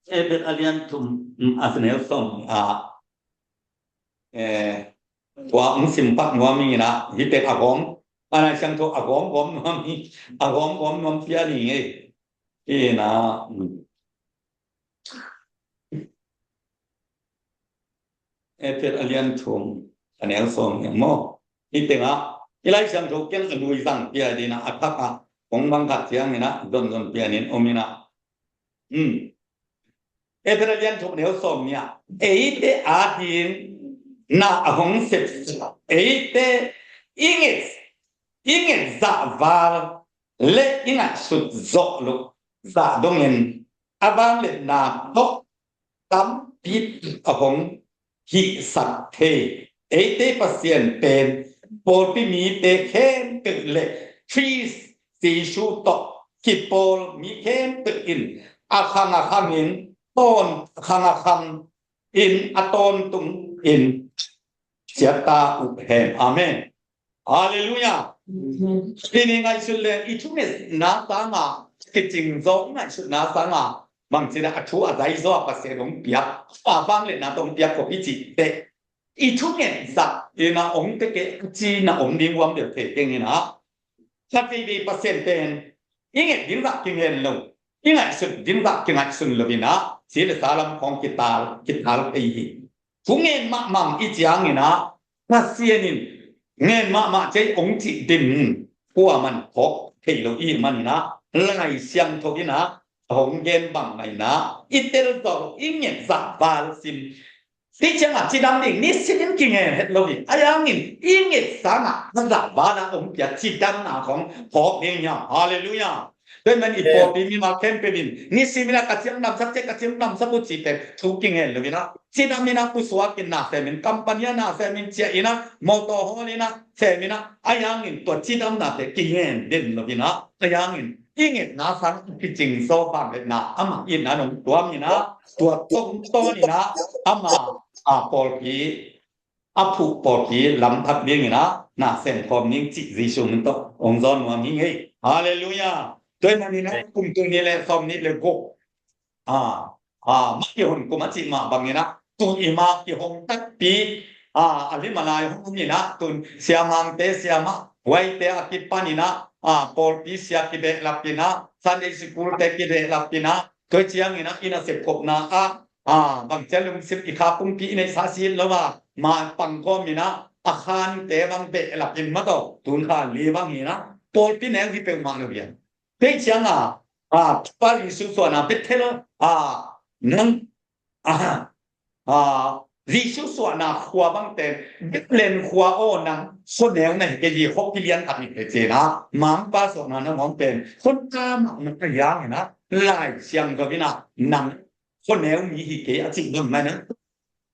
Efesa a lian thum, mm, a sineu sawm, a, eh, tua hong sim pak nuam ing in ah, hih teng a gawm, a Lai Siangtho a gawmgawm nuam hi, a gawmgawm nuam pian ing ei. Hi in ah, mm. Efesa a lian thum, a neu sawm nih maw. Hih tengah, hih Lai Siangtho kiang a lui zang pian in ah, a thak ah, hong bang khat ciangin ah, zonzon pian in om in ah. Hmm. Efesa a lian thum, neu sawm nih ah, eite adingin na a hong sep, eite i nget, i nget zahval le i ngaihsut zawh loh zah dongin a vangliatna tawh tampi a hong hihsak thei eite Pasian pen pawlpi mite khempeuh le Khrist Jesu tawh kipawl mi khempeuh in a khang a khangin tawn, a khang a khangin a tawntungin ciat ta uh hen. Amen. Halleluiah. Amen. Hih ni ngaihsut le i thungetna sangah, kicing zaw i ngaihsutna sangah, bangci a thu a zai zaw a Pasian hong piak, a vangliatna tawh hong piak kop i cih teh, i thunget zah in ah hong pia kei a ci na om ding uam deuh thei keng in ah. Khat veivei Pasian pen i nget ding zah kingen lo, i ngaihsut ding zah kingaihsun lo in ah, ci le sa lam khawng kital, kital thei hi. Thungen mahmah i ciangin ah, Pasian in ngen mahmah cei hong cih ding kuaman phawk thei lo i hih manin ah, Lai Siangtho in ah a hong gen bang mah in ah, i tel zaw lo, i nget zahval sim. Tua ciangah cidam ding, nisimin kingen het lo hi. Ahi hangin i nget sangah a zahval a hong pia cidamna khawng phawk ding hiam? Halleluiah. Tua ahih manin i pawlpi mimal khempeuh in nisimin ah ka ci hong damsak ciang, ka ci hong damsak uh cih pen thu kingen lo in ah, cidam in ah, pusuak in, na sem in, company ah na sem in, ciah in ah, motor hawl in ah, sem in ah, ahi hangin tua cidamnate kingen den lo in ah, ahi hangin i ngetna sang kicing zaw vangliatna amah itna in hong tuam in ah, tua tawh hong tawn in ah, amah a pawlpi, a phuh pawlpi lamthak dingin ah na sem khawm ning cih Jesu min tawh hong zawn nuam hi ing ei. Halleluiah. Tua ahih manin ah kum tul nih le sawm nih le guk, a, a, mah kihong kum a cih mah bangin ah, tu i mah kihong takpi, a, a lim a lai hong in ah, tun siamangte, siamah huaite a kipan in ah, a, pawlpi sia kibehlap in ah, Sunday school te kibehlap in ah, tua ciangin ah i nasep khopna ah, a, bangci a lungsim i kha pumpi i neihsa si lo a, mah pangkhawm in ah, a khante bang behlap in mah tawh, tun kha li bang hi in ah, pawlpi neu hi peuhmah lo hi a. Tua ciangah, a, Jesu suahna Bethel, a, nang, a, a, Jesu suahna khua bang pen, Bethlehem khua aw, nang khuaneu na hi kei hi, khuapi lian khat hi kei ci in ah, Mangpa suahna na ngawng pen khuanta mahmah ahi hangin ah, Lai Siangtho in ah nang khuaneu mi hi kei a cih bang mah in ah,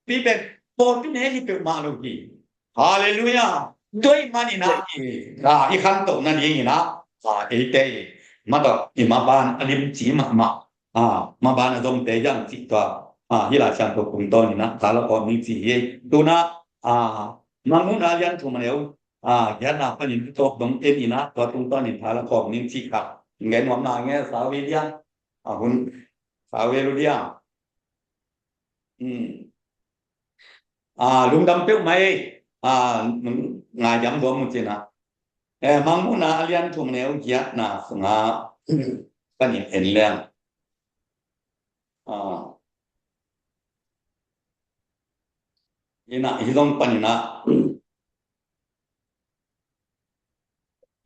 pi pen pawlpi neu hi peuhmah lo hi. Halleluiah. Tua ahih manin ah i, a, i khantoh nadingin ah, a, eite i, mah tawh i maban a limci mahmah, a, maban a zomte hiam cih tua, a, hih Lai Siangtho kum tawn in ah tha la khawm ning ci hi. Tun ah, a, Mangmuhna a lian thum a neu, a, giatna panin tawp dong en in ah, tua tungtawn in tha la khawm ning cih kha gen nuam na nge, sau ve lian, a, hun, sau ve lu lian. Hmm. A, lungdam peuhmah ei, a, ngaidam nuam un ci in ah. Eh, Mangmuhna a lian thum a neu giatna sungah panin en leng. A, in ah, hih zong panin ah,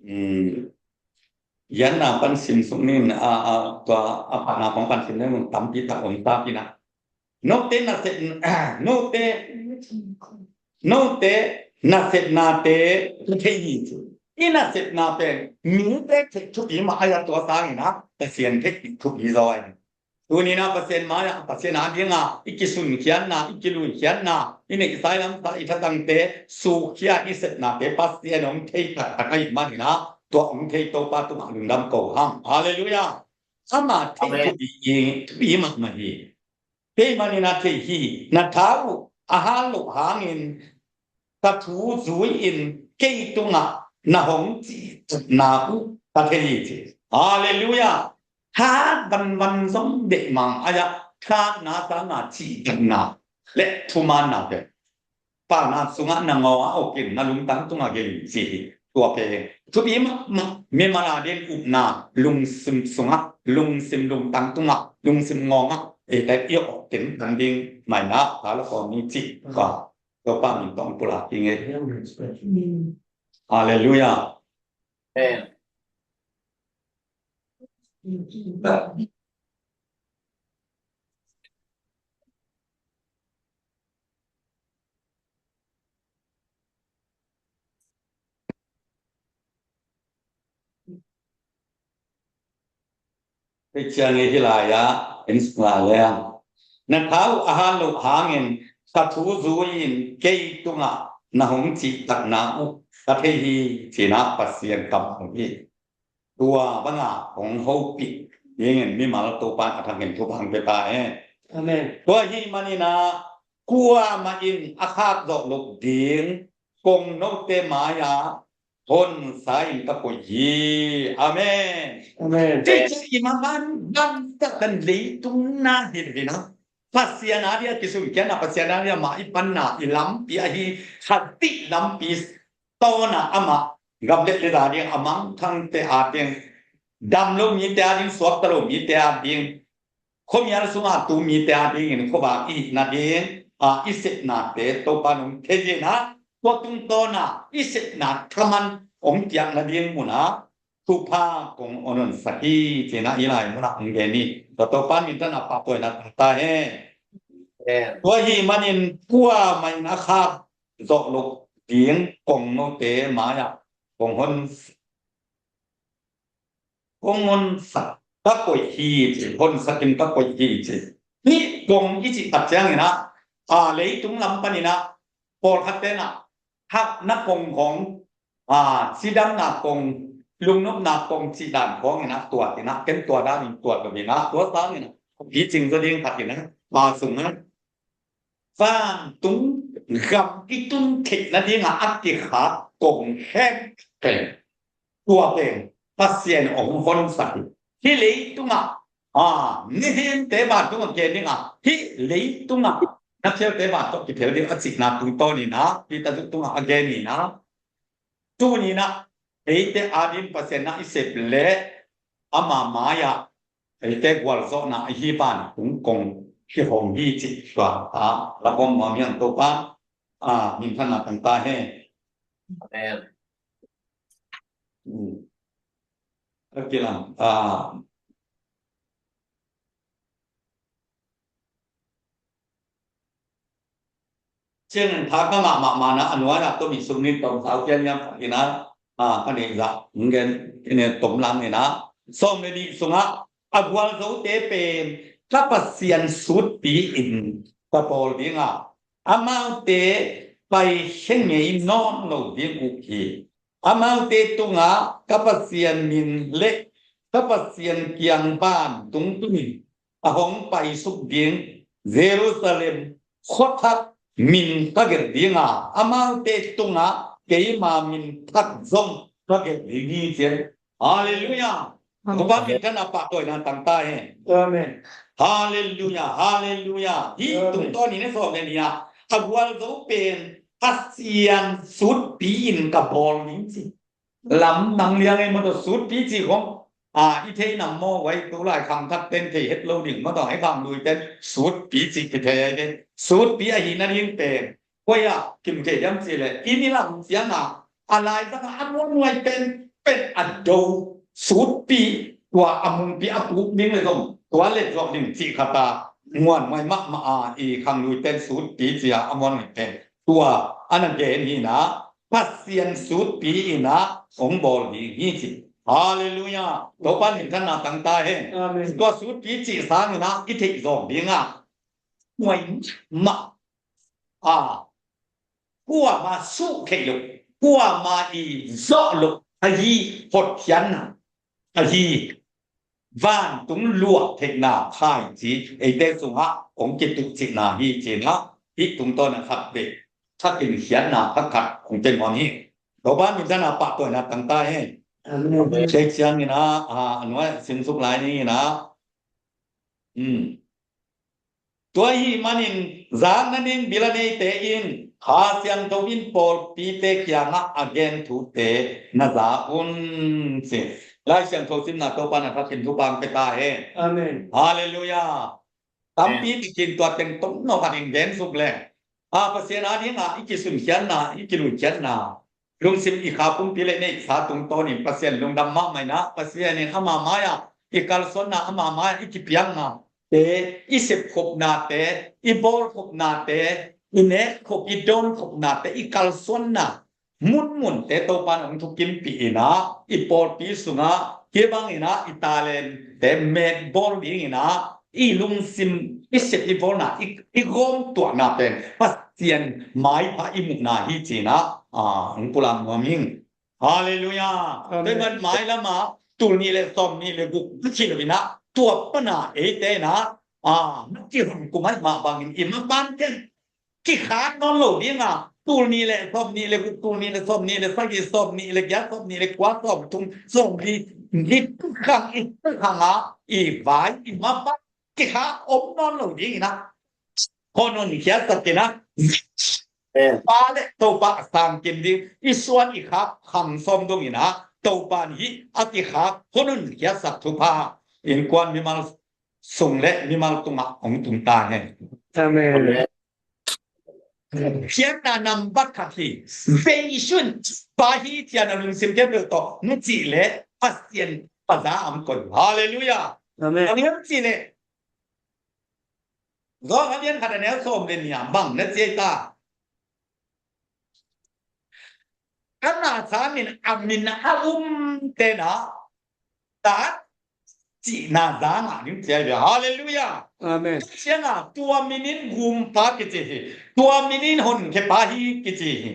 um, giatna pan sim suk ning, a, a, tua a patna khawng pan sim leng, tampi tak om ta pi na. Note nasep, note, note nasepnate thei hi ci. I nasepna pen mite theih thupi mah ahi a, tua sangin ah Pasian theih thupi zaw ahi. Tuni in ah Pasian mai-ah, Pasian adingin i kisunkhiatna, i kiluikhiatna, i neihsa i lamsa, i thatangte sukkhia i sepnate Pasian hong thei taktak ahih manin ah, tua hong thei Topa tungah lungdam ko hang. Halleluiah. Amah thei, amen, thupi, thupi mahmah hi. Kei manin ah thei hi, na tha uh a hal loh hangin ka thu zui-in kei tungah na hong cihtakna uh ka thei hi ci. Halleluiah. Tha vanvan zong deih mang ahi a, tha na sangin cihtakna le thumaanna pen palna sungah na ngawng a okin na lungtang tungah gei ci hi. Tua pen thupi mahmah, mimal a ding upna lungsim sungah, lungsim lungtang tungah, lungsim ngawngah eite i okin kan ding maina ka la kawm ni ci. Ka Topa min tawh pulak hi ngei. Halleluiah. Amen. Hih ciangin hih lai-ah en sungah leng, na tha uh a hat loh hangin ka thu zui-in kei tungah na hong cihtakna uh ka thei hi, ci-in ah Pasian kammal hi. Tua bangah hong hopih dingin mimal Topa in a thakin thupha hong pia ta hen. Amen. Tua ahih manin ah kuamah in a khak zawh loh ding kongnote mai-ah honsa in ka koih hi. Amen. Amen. Cih ciangin a man bangtak kan leitung na hi hi na, Pasian a dia kisumkhiatna, Pasian a dia mah i panna, i lampi ahi khat ding lampi tawnah amah gam le lei a ding, a mangthangte a ding, dam lo mite a ding, suakta lo mite a ding, khuamial sungah tu mite a dingin khuavak i hih nading a i sepnate Topa in hong thei in ah, tua tungtawn ah i sepna thaman hong piak nading munah thupha kong hong honsak hi, ci-in ah i lai munah hong gen hi. Tua Topa in minthang a pahtawi na tang ta hen. Amen. Tua ahih manin kuamah in a khak zawh loh ding kongnote mai-ah kong hon kong honsak ka koih hi ci, honsak in ka koih hi ci. Hih kong i cih tak ciangin ah, a, leitung lam panin ah, pawlkhatte in ah, hakna kong khawng, a, cidamna kong, lungnopna kong cih dan khawngin ah tuat in ah, ken tua danin tuat lo in ah, tua sangin ah, picing zaw ding khat in ah, a sungah vantung gam i tun theih nadingah a kikhak kong khempeuh tua pen Pasian hong honsak hi. Hih leitungah, a, mihingte vantungah kigen dingah, hih leitungah na thelte van tawh kiphel ding a cihna tungtawn in ah Peter zuk tungah a gen in ah, tuni in ah eite a ding Pasian na i sep leh ama mai-ah eite gualzawhna ahi vantung kong kihong hi cih tua a la kawm nuam hi hang. Topa, a, minthang a tang ta hen. Amen. Hmm. A kilang, a, ciangin tha ka ngah mahmah na a nuai-ah tawm i sung ni tawm sau kian niam khat in ah, a, ka neih zah hong gen, i ne tom lang in ah, sawm le nih sungah a gualzote pen ka Pasian sutpi in ka bawl ding a, amaute paikhia ngei nawn lo ding uh hi. Amaute tungah ka Pasian min le ka Pasian kiang vantung tunin a hong paisuk ding Jerusalem khuathak min ka gelh ding a, amaute tungah keima min thak zong ka gelh ding hi, ci. Halleluiah. Amen. Topa minthang a pahtawina tang ta hen. Amen. Halleluiah, halleluiah. Hih tungtawn in a sawm le nih ah a gualzo pen Pasian sutpi in ka bawl ning ci. Lamdang liang ei maw, tua sutpi ci khong, a, i thei nam maw, vai tu lai khangthak ten thei het lo ding maw, tua ei khangluite sutpi ci kithei ai ve. Sutpi ahih nading pen koi ah kim thei hiam cih leh, i ni lam ciangah a laizang a muanhuai penpen a do sutpi, tua a mungpi a puk ding le zong tua let zawh ding cih khat a muanhuai mahmah a, i khangluite sutpi ci a a muanhuai pen tua a na gen hi in ah, Pasian sutpi in ah hong bawl ding hi ci. Halleluiah. Topa minthang a tang ta hen. Amen. Tua sutpi cih sangin ah i theih zawng ding ah, huai mah a, kuamah suh theih loh, kuamah i zawh loh ahi hotkhiatna ahi vantung luah theihna khaici eite sungah hong kituh cihna hi, ci-in ah hih tungtawn a khat vei thakin khiatna khat khat hong pia nuam hi. Topa minthang a pahtawina tang ta hen. Amen. Tua ciangin ah, a, a nuai ah simsuk lai ning in ah, um, tua ahih manin zak nading bil a neite in Kha Siangtho in pawlpite kiangah a gen thute na za un, ci. Lai Siangtho simna Topa in a thakin thupha hong pia ta hen. Amen. Halleluiah. Tampi takin tua teng tawmno khat in gen suk leng, a, Pasian a dingah i kisunkhiatna, i kilutkhiatna, lungsim i kha pumpi le neihsa tungtawnin Pasian lungdam mahmah in ah, Pasian in ama mai-ah i kalsuanna, ama mai-ah i kipiaknate, i sepkhopnate, i bawlkhopnate, i nekkhop, i dawnkhopnate, i kalsuanna munmunte Topa in hong thukimpih in ah, i pawlpi sungah hih bangin ah i talente metbawl dingin ah, i lungsim, i sep, i bawlna, i, i gawmtuahna pen Pasian maipha i muhna hi ci-in ah, a, hong pulak nuam ing. Halleluiah. Amen. Tua ahih manin mailamah tul nih le sawm nih le guk a ci lo in ah, tua pan a eite in ah, a, na kihong kum ahih mah bangin i mapan ken kikhak nawn lo ding a, tul nih le sawm nih le guk, tul nih le sawm nih le sagih, sawm nih le giat, sawm nih le kua, sawm thum, sawm li, i tuk khang, i tuk khang a, i vai, i mapan kikhak om nawn lo ding in ah, hong honkhiatsak in ah, Amen. Pa le Topa a sang kim ding, i suan i khak khang sawm dong in ah, Topa in hih a kikhak hong honkhiatsak thupha innkuan mimal sung le mimal tungah hong tung ta hen. Amen. Amen. Pianna nambat khat hi. Vei sun pa hi, thiana lungsim khempeuh tawh na cih leh Pasian pa za a om koi. Halleluiah. Amen. Amen. Cih leh Johan a lian khat a neu sawm le nih ah bang na ci ei ta? A na sangin a min a umte in ah tat cihna za ngah ding ci ahi ve. Halleluiah. Amen. Tua ciangin tua min in Gumpa kici hi. Tua min in Honkhiapa hi kici hi.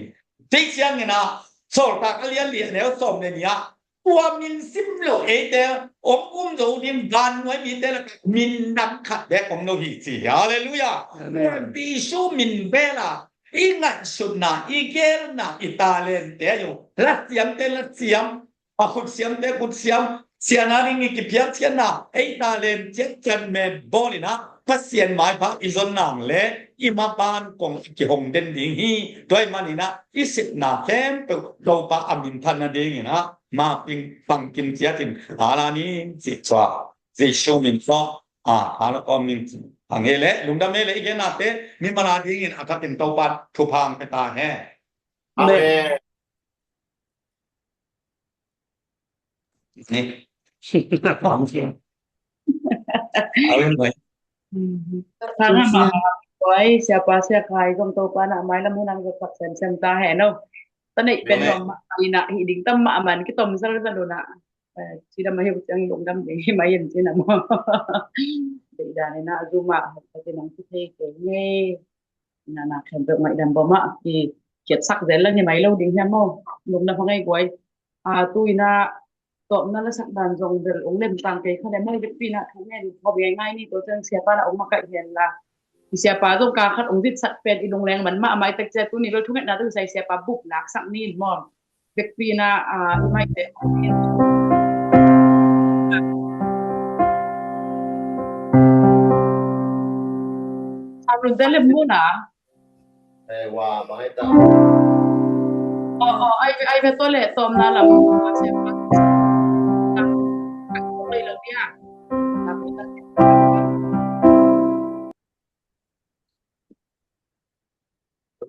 Tua ciangin ah Sawltak a lian li a neu sawm le nih ah tua min sim lo eite hong um zo ding, vannuai mite lakah min dang khat beek om lo hi ci hi. Halleluiah. Amen. Jesu min bel a i ngaihsutna, i geelna, i talente ahi zong, lasiamte lasiam, a khutsiamte khutsiam, Pasian a ding i kiphiat ciatna, ei talent ciat ciat metbawl in ah Pasian maipha i zon nang leh i mapan kong a kihong den ding hi. Tua ahih manin ah i sepna khempeuh Topa a minthanna dingin ah ma ping pang kim ciatin, Amen, ci suak. Jesu min tawh, a, a la kawm ning ci. Hang hi leh, lungdam hi leh, i gennate mimal a dingin a thakin Topa thupha hong pia ta hen. Amen. Ni. Amen. Amen. Thang a ma, oi, siapa, sia khai zong Topa in a mailam hun hong zat sak semsem ta hen aw. Ta neih pen, amen, nuam mah in a, hih ding tam mah a man kitom sal sal un a. Eh, cidam a hi uh ciang lungdam ding hi mai in ci na maw. Deih dan in a, Zoom ah, hong thei kei ngei. Na, na khempeuh ngaihdam bawm ah, ki, kiatsak zel leng hi mai lo ding hiam maw. Lungdam hong ei guai. A, tu in a, tawpna lasak dan zong bel hong lem tang kei kha leh maw, vekpi in a thu ngen khawm ngeingai ni, tua ciang siapa in a hong makaih hen la. I siapa zong ka khat hong zitsak pen i lungleng man mahmah i tek ciang tuni bel thungetna tawh kisai siapa bup laksak ni maw. Vekpi in a, a, i maite. A, run te lem mun a. Eh, wa, bang ai ta. Oh, oh, ai, ai ve to le, tawmna lam.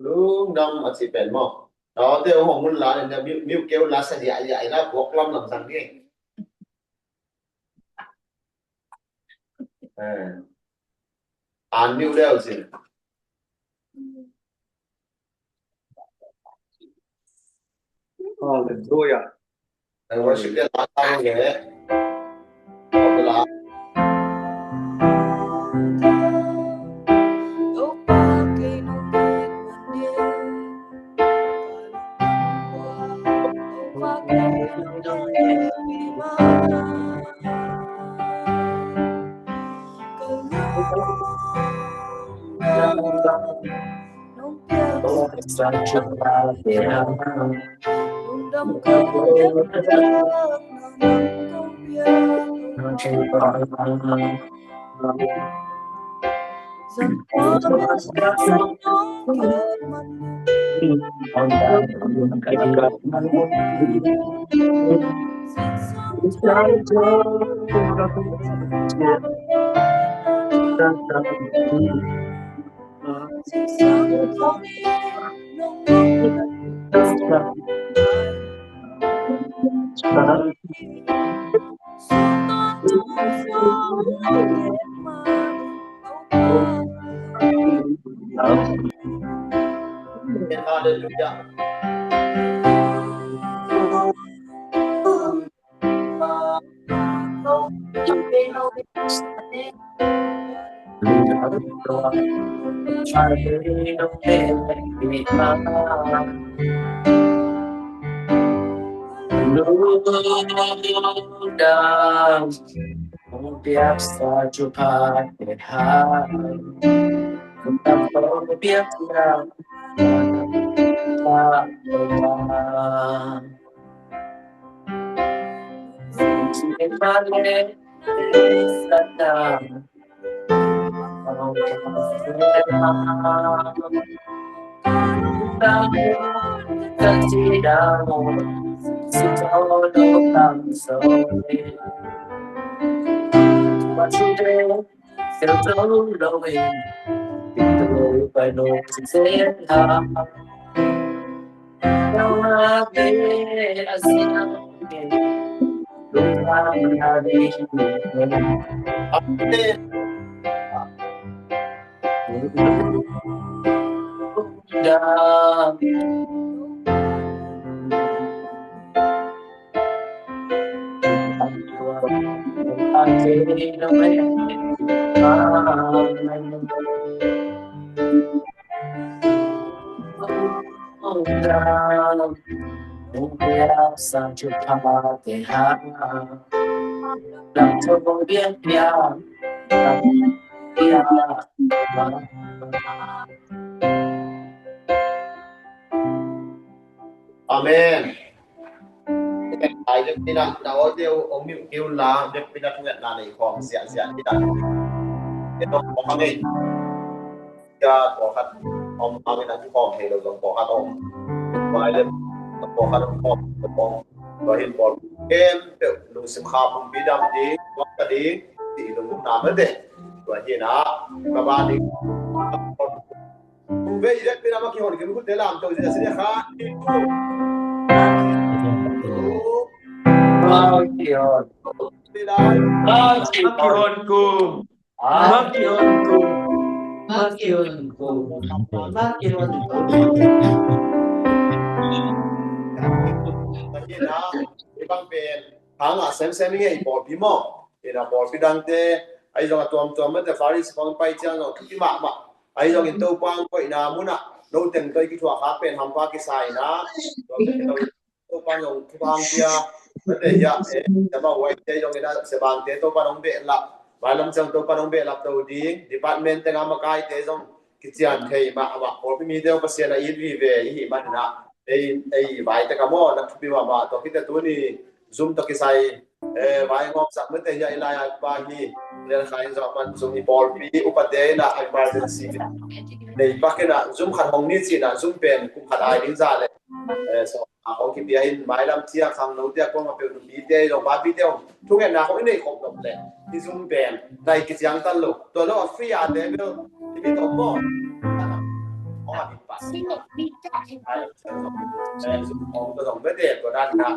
Lungdam a ci pen maw. Tawte hong mun la, ne, miu, miu keu la sa dia, dia, ina buak lam lam sang ni. Eh. An miu leu sin. Hallelujah. I worship the Lord. Hallelujah. Amen. Ai, dek pina na o deu om miu kiu la, dek pina thunget na nei khom sia sia ni ta. Ke to ko ka ngei. Ka ko khat om ma ngei na ki khom hei lo ko khat om. Mai le ko khat om khom ko. Ko hin ko. Kem pe lu sim kha pum pi dam di, ko ka di, ti lu na ma de. Ko hin a, ka ba di. Ve i dek pina ma kihon kim khut te lam to zia sine kha. Ma kihon. Ma kihon ku. Ma kihon ku. Ma kihon ku. Ma kihon ku. Ibang pen hanga sem sem nge i pawlpi maw. Ina pawlpi dangte, ahi zong a tuamtuam mate Faris pang pai ciang zong thupi mahmah. Ahi zongin Topa ang koihna munah no teng tawh i kithuah kha pen hampa kisai na. Topa zong thupha ang pia. Mate hia, eh, Sema Huai te zongin a Semangte Topa nong behlap. Vailam ciang Topa nong behlap to ding. Department teng a makaite zong kician thei mahmah. Pawlpi mite Pasian a it vive i hih manin a. Ei, ei, vai te ka maw, na thupi mahmah. Tua khit teh tuni Zoom tawh kisai, eh, vai ngawpsak mate hia i lai a pa hi. Len khai zong man Zoom i pawlpi upate in a emergency. Nei pak in a Zoom khat hong ni cih in a Zoom pen kum khat ai ding zah le. Eh, so, a hong kipia in mailam ciang khangno te a kuama peuh nupite zong papite hong thungetna khong i nei khop nop le i Zoom pen nai kiciangtan lo. Tua lo a free a te bel i bit om maw. Hong a bit pas. Ai, Zoom hong tua zong bete tua dan na.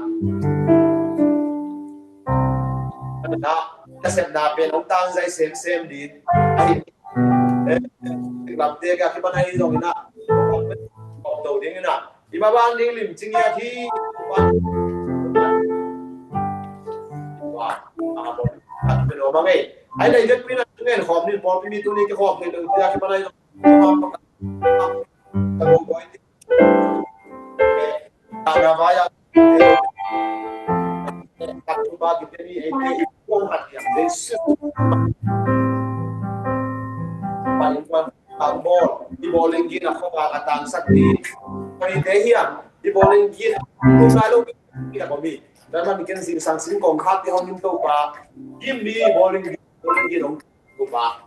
Na, nasepna pen hong tangzai semsem din. Ai, eh, lamte ka kipan ai zong ina. Hong to ding ina. I ma bang ding lim cing ia thi. Wa, a bon. At pino ma ngei. Ai dai det pina ngen khom ni pawlpi mi tuni ki khom ni lo tia ki panai. Ka bo boy ti. Ka na va ya. Ka tu ba ki te ni ei ti. Kong hat ya. Dei su. Paling kuan. Tang bawl, i bawling gin a khawpa ka tangsak ding. Koi te hiam, i bawling gin a tum lai lo ding a kong hi. Dan man ken zingsang sing kong khak te hong in Topa. Gim ni bawling gin, bawling gin hong Topa.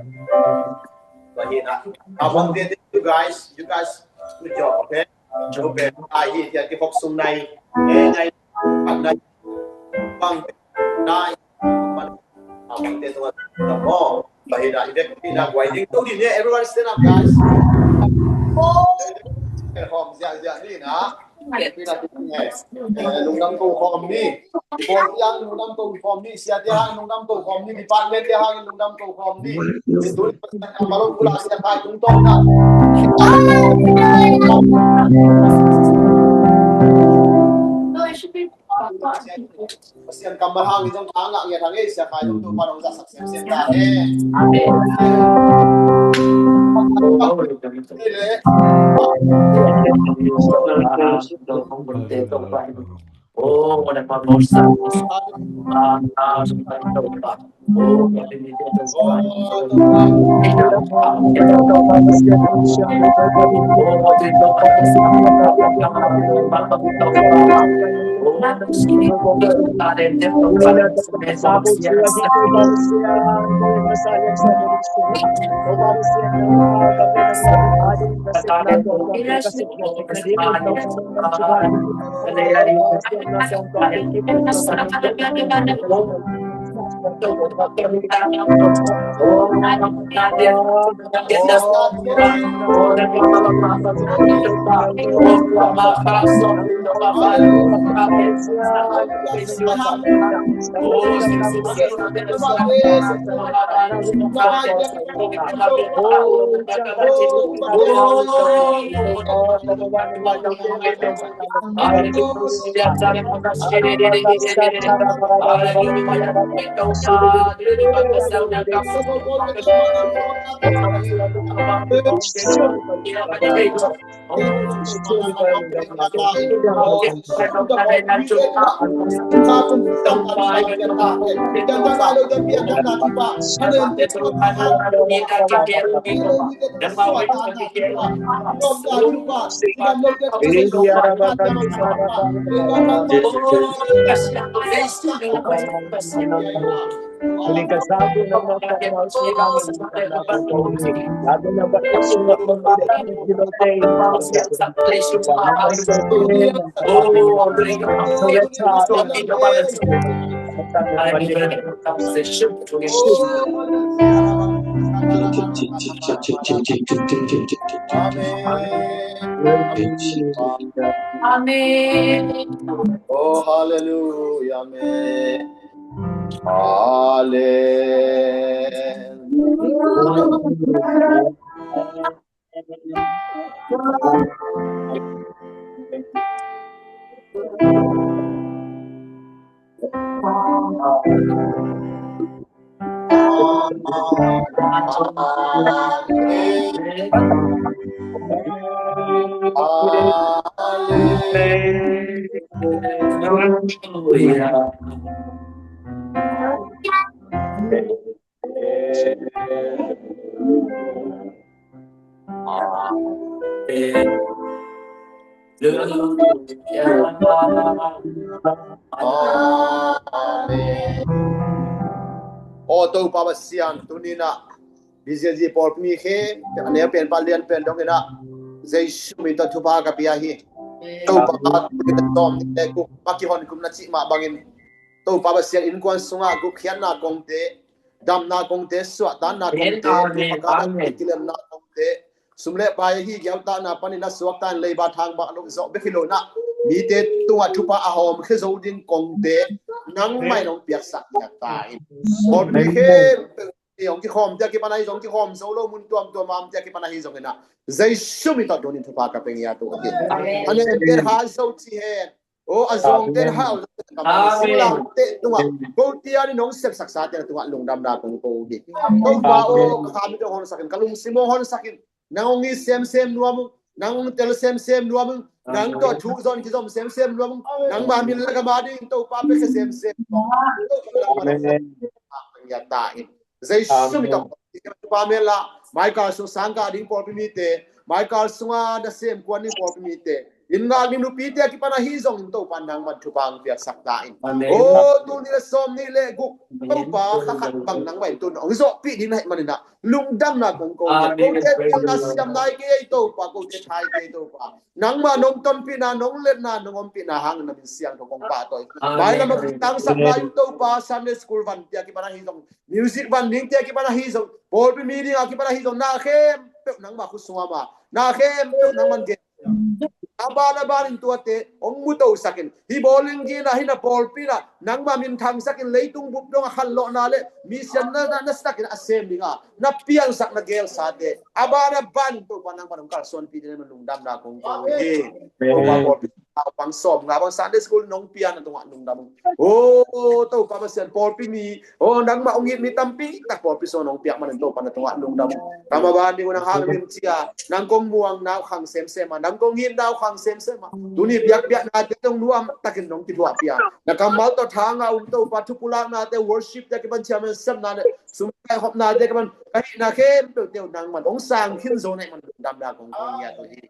Tua hi na. Abang te te, you guys, you guys, good job, okay? Okay, ah, hi, hi, hi, hok sung nai. Eh, nai, nai, bang, nai, bang, ah, bang te tu, oh, tua hi na, hi, hi, hi, na, waiting. Tua hi na, everyone stand up, guys. Eh, hom, zia, zia, hi na. Lungdam ko khawm ni. Pawl te hang lungdam ko khawm ni. Siate hang lungdam ko khawm ni. Department te hang lungdam ko khawm ni. Tuni Pasian kammal hong pulak sia khai tungtawn na. Pasian kammal hang i zong thang ngah ngiat hang ei, sia khai zong Topa nong zahsak semsem ta hen. Amen. Amen. Oh, hallelujah, amen. Hallelujah. Aw Topa Pasian, tuni-in ah B Z Z pawlpi mi khempeuh a neu pen pan lian pen dongin ah Jesu min tawh thupha ka pia hi. Topa, tuni-in ah sawm nih le guk a kihon kum na cih mah bangin Topa Pasian innkuan sungah gupkhiatna kongte, damna kongte, suahtakna kongte, amen, amen, kilemna kongte, sum le pai ahi gialtahna panin a suakta in leiba thang bang lo zawh bek hi lo in ah mite tungah thupha a hawmkhia zo ding kongte nangmah in hong piaksak ngiat ta in. Pawlpi khempeuh hong kikhawm te a kipan ahi zong, kikhawm zo lo mun tuamtuam a om te a kipan ahi zongin ah Jesu min tawh tuni-in thupha ka pia ngiat uh hi. Amen. A neu pen kha zo ci hen. O, a zawngte in hau, singlamteh tungah, ko tia ni nong sepsaksa te tungah lungdamna kong ko hi. Topa o, ka kha mi dong honsakin, ka lungsim o honsakin, nang hong it semsem nuam ung, nang hong tel semsem nuam ung, nang tawh thu zon kizom semsem nuam ung, nangma min le gam ading Topa pia semsem. Amen. Jesu min tawh. Amen. Thupha mel a, Michael sung sangkah ding pawlpi mite, Michael sunga nasem kuan ding pawlpi mite, inn ngak ding nupite a kipan ahi zongin Topa nangman thupha hong piaksak ta in. Amen. O, tul nih le sawm nih le guk, Topa, kha khat bang nangmah in tu-in hong zawhpih ding na hih manin ah lungdamna kong ko hi. Amen. Kote pilna siam nai kei ei Topa, kote thai kei ei Topa. Nangma nong tonpihna, nong letna, nong ompihna hangin na min siangtho kong pahtawi. Amen. Mailam a kitangsak lai uh Topa, Sunday school van tia kipan ahi zong, music van ding tia kipan ahi zong, pawlpi mi ding a kipan ahi zong, na khempeuh nangma khut sungah ma, na khempeuh nangman gen. A ban a banin tuate hong mutosakin, hih bawlung gina, hih na pawlpi na nangma min thangsakin, leitung bup dong a khanlawhna le mi siatna na, na sakin a sem ding a na piangsak na gelsate a ban a banin Topa nangman hong kalsuanpih ding na lungdamna kong ko hi. Amen. Topa pawlpi bang sawm nga bang Sunday school nong piakna tungah lungdam. O, Topa Pasian, pawlpi mi, o, nangmah hong it mi tampi tak pawlpi sung nong piak manin Topa na tungah lungdam. Kam a ban ding uh nang hang lim cia, nang kong muang nau khang semsem a, nang kong it nau khang semsem a. Tuni biakpiaknate zong nuam takin nong kithuahpih a, na kammal tawh thang a um Topa, thupulaknate, worship te kipan, chairman sepna le sumkai hopnate kipan ka hihna khempeuhte uh nangman hong sang khin zo na hih man lungdamna kong ko ngiat uh hi.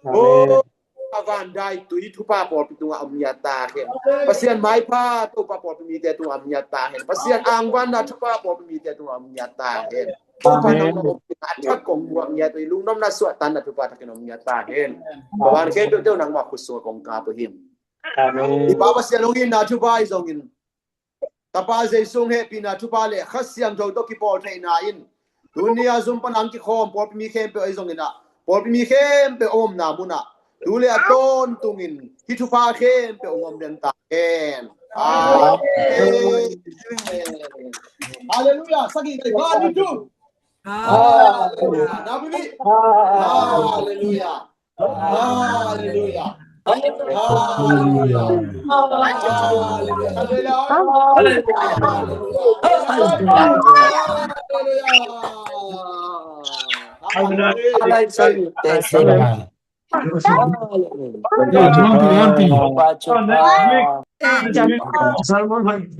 Amen. O, a van dai tui thupha pawlpi tungah om ngiat ta hen. Pasian maipha Topa pawlpi mite tungah om ngiat ta hen. Pasian angvanna thupha pawlpi mite tungah om ngiat ta hen. Topa nangmah om a thak kong muak ngiat uh hi. Lungnopna suahtakna thupha thakin om ngiat ta hen. Ka van khempeuhte uh nangmah khut sungah kong kap uh hi. Amen. I Pa Pasian hong itna thupha ahi zongin, Tapa Jesu hong hehpihna thupha le Kha Siangtho tawh kipawl theihna in tuni a zum pan a hong kikhawm pawlpi mi khempeuh ahi zongin ah, pawlpi mi khempeuh a omna munah tu le a tawntungin hih thupha khempeuh hong om den ta hen. Amen. Halleluiah. Sagih dai pa ni tu. Halleluiah. Halleluiah. Halleluiah. Halleluiah. Halleluiah. Halleluiah. Sermon.